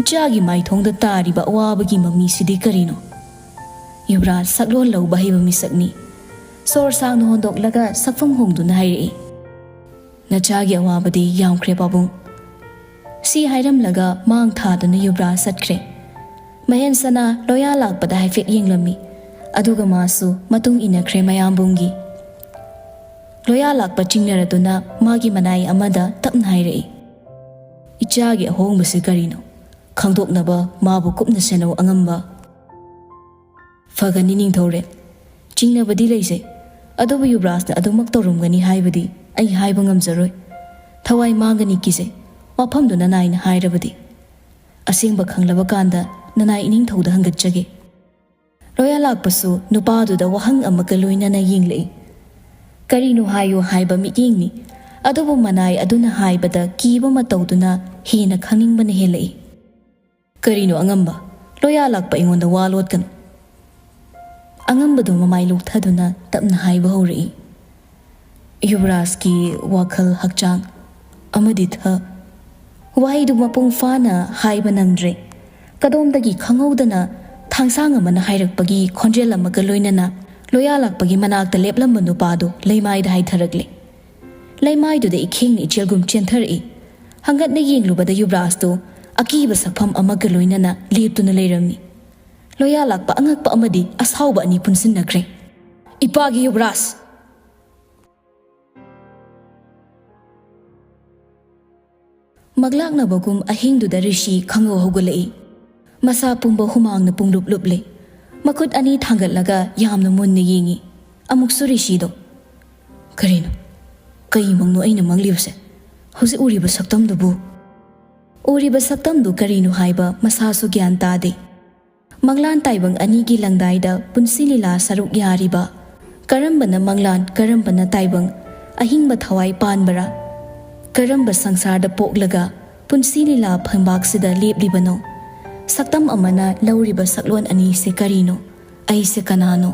"ꯏꯆꯥꯒꯤ ꯃꯥꯏꯊꯣꯡꯗ ꯇꯥꯔꯤꯕ ꯑꯋꯥꯕꯒꯤ ꯃꯃꯤꯁꯤꯗꯤ ꯀꯔꯤꯅꯣ?" ꯌꯨꯕꯔꯥꯖ ꯁꯛꯂꯣꯟ ꯂꯧꯕ ꯍꯩꯕ ꯃꯤꯁꯛꯅꯤ꯫ ꯁꯣꯔ ꯁꯥꯡꯅ ꯍꯣꯟꯗꯣꯛꯂꯒ ꯁꯛꯐꯝ ꯍꯣꯡꯗꯨꯅ ꯍꯥꯏꯔꯛꯏ꯫ "ꯅꯆꯥꯒꯤ ꯑꯋꯥꯕꯗꯤ ꯌꯥꯝꯈ꯭ꯔꯦ ꯄꯥꯕꯨꯡ꯫" ꯁꯤ ꯍꯥꯏꯔꯝꯂꯒ ꯃꯥꯡ ꯊꯥꯗꯨꯅ ꯌꯨꯕꯔꯥꯖ ꯆꯠꯈ꯭ꯔꯦ꯫ ꯃꯍꯦꯟꯁꯅꯥ ꯂꯣꯌꯥ ꯂꯥꯛꯄꯗ ꯍꯥꯏꯐꯦꯠ ꯌꯦꯡꯂꯝꯃꯤ꯫ ꯑꯗꯨꯒ ꯃꯥꯁꯨ ꯃꯇꯨꯡ ꯏꯟꯅꯈ꯭ꯔꯦ ꯃꯌꯥꯝꯕꯨꯡꯒꯤ꯫ ꯂꯣꯌꯥ ꯂꯥꯛꯄ ꯆꯤꯡꯅꯔꯗꯨꯅ ꯃꯥꯒꯤ ꯃꯅꯥꯏ ꯑꯃꯗ ꯇꯞꯅ ꯍꯥꯏꯔꯛꯏ꯫ "ꯏꯆꯥꯒꯤ ꯑꯍꯣꯡꯕꯁꯤ ꯀꯔꯤꯅꯣ? ꯈꯪꯗꯣꯛꯅꯕ ꯃꯥꯕꯨ ꯀꯨꯞꯅ ꯁꯦꯟꯅꯧ ꯑꯉꯝꯕ꯫" "ꯐꯒꯅꯤ ꯅꯤꯡꯊꯧꯔꯦꯜ꯫ ꯆꯤꯡꯅꯕꯗꯤ ꯂꯩꯖꯩ꯫ ꯑꯗꯨꯕꯨ ꯌꯨꯕꯔꯥꯖꯅ ꯑꯗꯨꯃꯛ ꯇꯧꯔꯝꯒꯅꯤ ꯍꯥꯏꯕꯗꯤ ꯑꯩ ꯍꯥꯏꯕ ꯉꯝꯖꯔꯣꯏ꯫ ꯊꯋꯥꯏ ꯃꯥꯡꯒꯅꯤ ꯀꯤꯖꯩ꯫ ꯋꯥꯐꯝꯗꯨ ꯅꯅꯥꯏꯅ ꯍꯥꯏꯔꯕꯗꯤ꯫ ꯑꯁꯦꯡꯕ ꯈꯪꯂꯕ ꯀꯥꯟꯗ ꯅꯅꯥꯏ ꯏꯅꯤꯡꯊꯧꯗ ꯍꯪꯒꯠꯆꯒꯦ꯫" ꯂꯣꯌꯥ ꯂꯥꯛꯄꯁꯨ ꯅꯨꯄꯥꯗꯨꯗ ꯋꯥꯍꯪ ꯑꯃꯒ ꯂꯣꯏꯅꯅ ꯌꯦꯡꯂꯛꯏ꯫ "ꯀꯔꯤꯅꯣ ꯍꯥꯏꯌꯨ" ꯍꯥꯏꯕ ꯃꯤꯠꯌꯦꯡꯅꯤ꯫ ꯑꯗꯨꯕꯨ ꯃꯅꯥꯏ ꯑꯗꯨꯅ ꯍꯥꯏꯕꯗ ꯀꯤꯕ ꯃꯇꯧꯗꯨꯅ ꯍꯦꯟꯅ ꯈꯪꯅꯤꯡꯕꯅ ꯍꯦꯜꯂꯛꯏ꯫ "ꯀꯔꯤꯅꯣ ꯑꯉꯝꯕ? ꯂꯣꯌꯥꯂꯥꯛꯄ ꯑꯩꯉꯣꯟꯗ ꯋꯥ ꯂꯣꯠꯀꯅꯨ꯫" ꯑꯉꯝꯕꯗꯨ ꯃꯃꯥꯏ ꯂꯣꯛꯊꯗꯨꯅ ꯇꯞꯅ ꯍꯥꯏꯕ ꯍꯧꯔꯛꯏ꯫ ꯌꯨꯕꯔꯥꯖꯀꯤ ꯋꯥꯈꯜ, ꯍꯛꯆꯥꯡ ꯑꯃꯗꯤ ꯊ-, ꯋꯥꯍꯩꯗꯨ ꯃꯄꯨꯡ ꯐꯥꯅ ꯍꯥꯏꯕ ꯅꯪꯗ꯭ꯔꯦ꯫ ꯀꯗꯣꯝꯗꯒꯤ ꯈꯪꯍꯧꯗꯅ ꯊꯥꯡꯁꯥꯡ ꯑꯃꯅ ꯍꯥꯏꯔꯛꯄꯒꯤ ꯈꯣꯟꯖꯦꯜ ꯑꯃꯒ ꯂꯣꯏꯅꯅ ꯂꯣꯌꯥꯂꯥꯛꯄꯒꯤ ꯃꯅꯥꯛꯇ ꯂꯦꯞꯂꯝꯕ ꯅꯨꯄꯥꯗꯨ ꯂꯩꯃꯥꯏꯗ ꯍꯥꯏꯊꯔꯛꯂꯦ꯫ ꯂꯩꯃꯥꯏꯗꯨꯗ ꯏꯈꯦꯡꯅ ꯏꯆꯦꯜꯒꯨꯝ ꯆꯦꯟꯊꯔꯛꯏ꯫ ꯍꯪꯒꯠꯅ ꯌꯦꯡꯂꯨꯕꯗ ꯌꯨꯕꯔꯥꯖꯇꯨ ꯑꯀꯤꯕ ꯁꯛꯐꯝ ꯑꯃꯒ ꯂꯣꯏꯅꯅ ꯂꯦꯞꯇꯨꯅ ꯂꯩꯔꯝꯃꯤ꯫ ꯂꯣꯌꯥꯂꯥꯛꯄ ꯑꯉꯛꯄ ꯑꯃꯗꯤ ꯑꯁꯥꯎꯕ ꯑꯅꯤ ꯄꯨꯟꯁꯤꯟꯅꯈ꯭ꯔꯦ꯫ "ꯏꯄꯥꯒꯤ ꯌꯨꯕꯔꯥꯖ!" ꯃꯪꯂꯥꯛꯅꯕꯒꯨꯝ ꯑꯍꯤꯡꯗꯨꯗ ꯔꯤꯁꯤ ꯈꯪꯍꯧ ꯍꯧꯒꯠꯂꯛꯏ꯫ ꯃꯁꯥ ꯄꯨꯝꯕ ꯍꯨꯃꯥꯡꯅ ꯄꯨꯡꯂꯨꯞ ꯂꯨꯞꯂꯦ꯫ ꯃꯈꯨꯠ ꯑꯅꯤ ꯊꯥꯡꯒꯠꯂꯒ ꯌꯥꯝꯅ ꯃꯨꯟꯅ ꯌꯦꯡꯏ꯫ ꯑꯃꯨꯛꯁꯨ ꯔꯤꯁꯤꯗꯣ꯫ "ꯀꯔꯤꯅꯣ? ꯀꯩ ꯃꯪꯅꯣ ꯑꯩꯅ ꯃꯪꯂꯤꯕꯁꯦ? ꯍꯧꯖꯤꯛ ꯎꯔꯤꯕ ꯁꯛꯇꯝꯗꯨꯕꯨ?" ꯎꯔꯤꯕ ꯁꯛꯇꯝꯗꯨ ꯀꯔꯤꯅꯣ ꯍꯥꯏꯕ ꯃꯁꯥꯁꯨ ꯒ꯭ꯌꯥꯟ ꯇꯥꯗꯦ꯫ ꯃꯪꯂꯥꯟ ꯇꯥꯏꯕꯪ ꯑꯅꯤꯒꯤ ꯂꯪꯗꯥꯏꯗ ꯄꯨꯟꯁꯤ ꯂꯤꯂꯥ ꯁꯔꯨꯛ ꯌꯥꯔꯤꯕ, ꯀꯔꯝꯕꯅ ꯃꯪꯂꯥꯟ, ꯀꯔꯝꯕꯅ ꯇꯥꯏꯕꯪ, ꯑꯍꯤꯡꯕ ꯊꯋꯥꯏ ꯄꯥꯟꯕꯔꯥ? ꯀꯔꯝꯕ ꯁꯪꯁꯥꯔꯗ ꯄꯣꯛꯂꯒ ꯄꯨꯟꯁꯤ ꯂꯤꯂꯥ ꯐꯝꯕꯥꯛꯁꯤꯗ ꯂꯦꯞꯂꯤꯕꯅꯣ? ꯁꯛꯇꯝ ꯑꯃꯅ ꯂꯧꯔꯤꯕ ꯁꯛꯂꯣꯟ ꯑꯅꯤꯁꯦ ꯀꯔꯤꯅꯣ? ꯑꯩꯁꯦ ꯀꯅꯥꯅꯣ?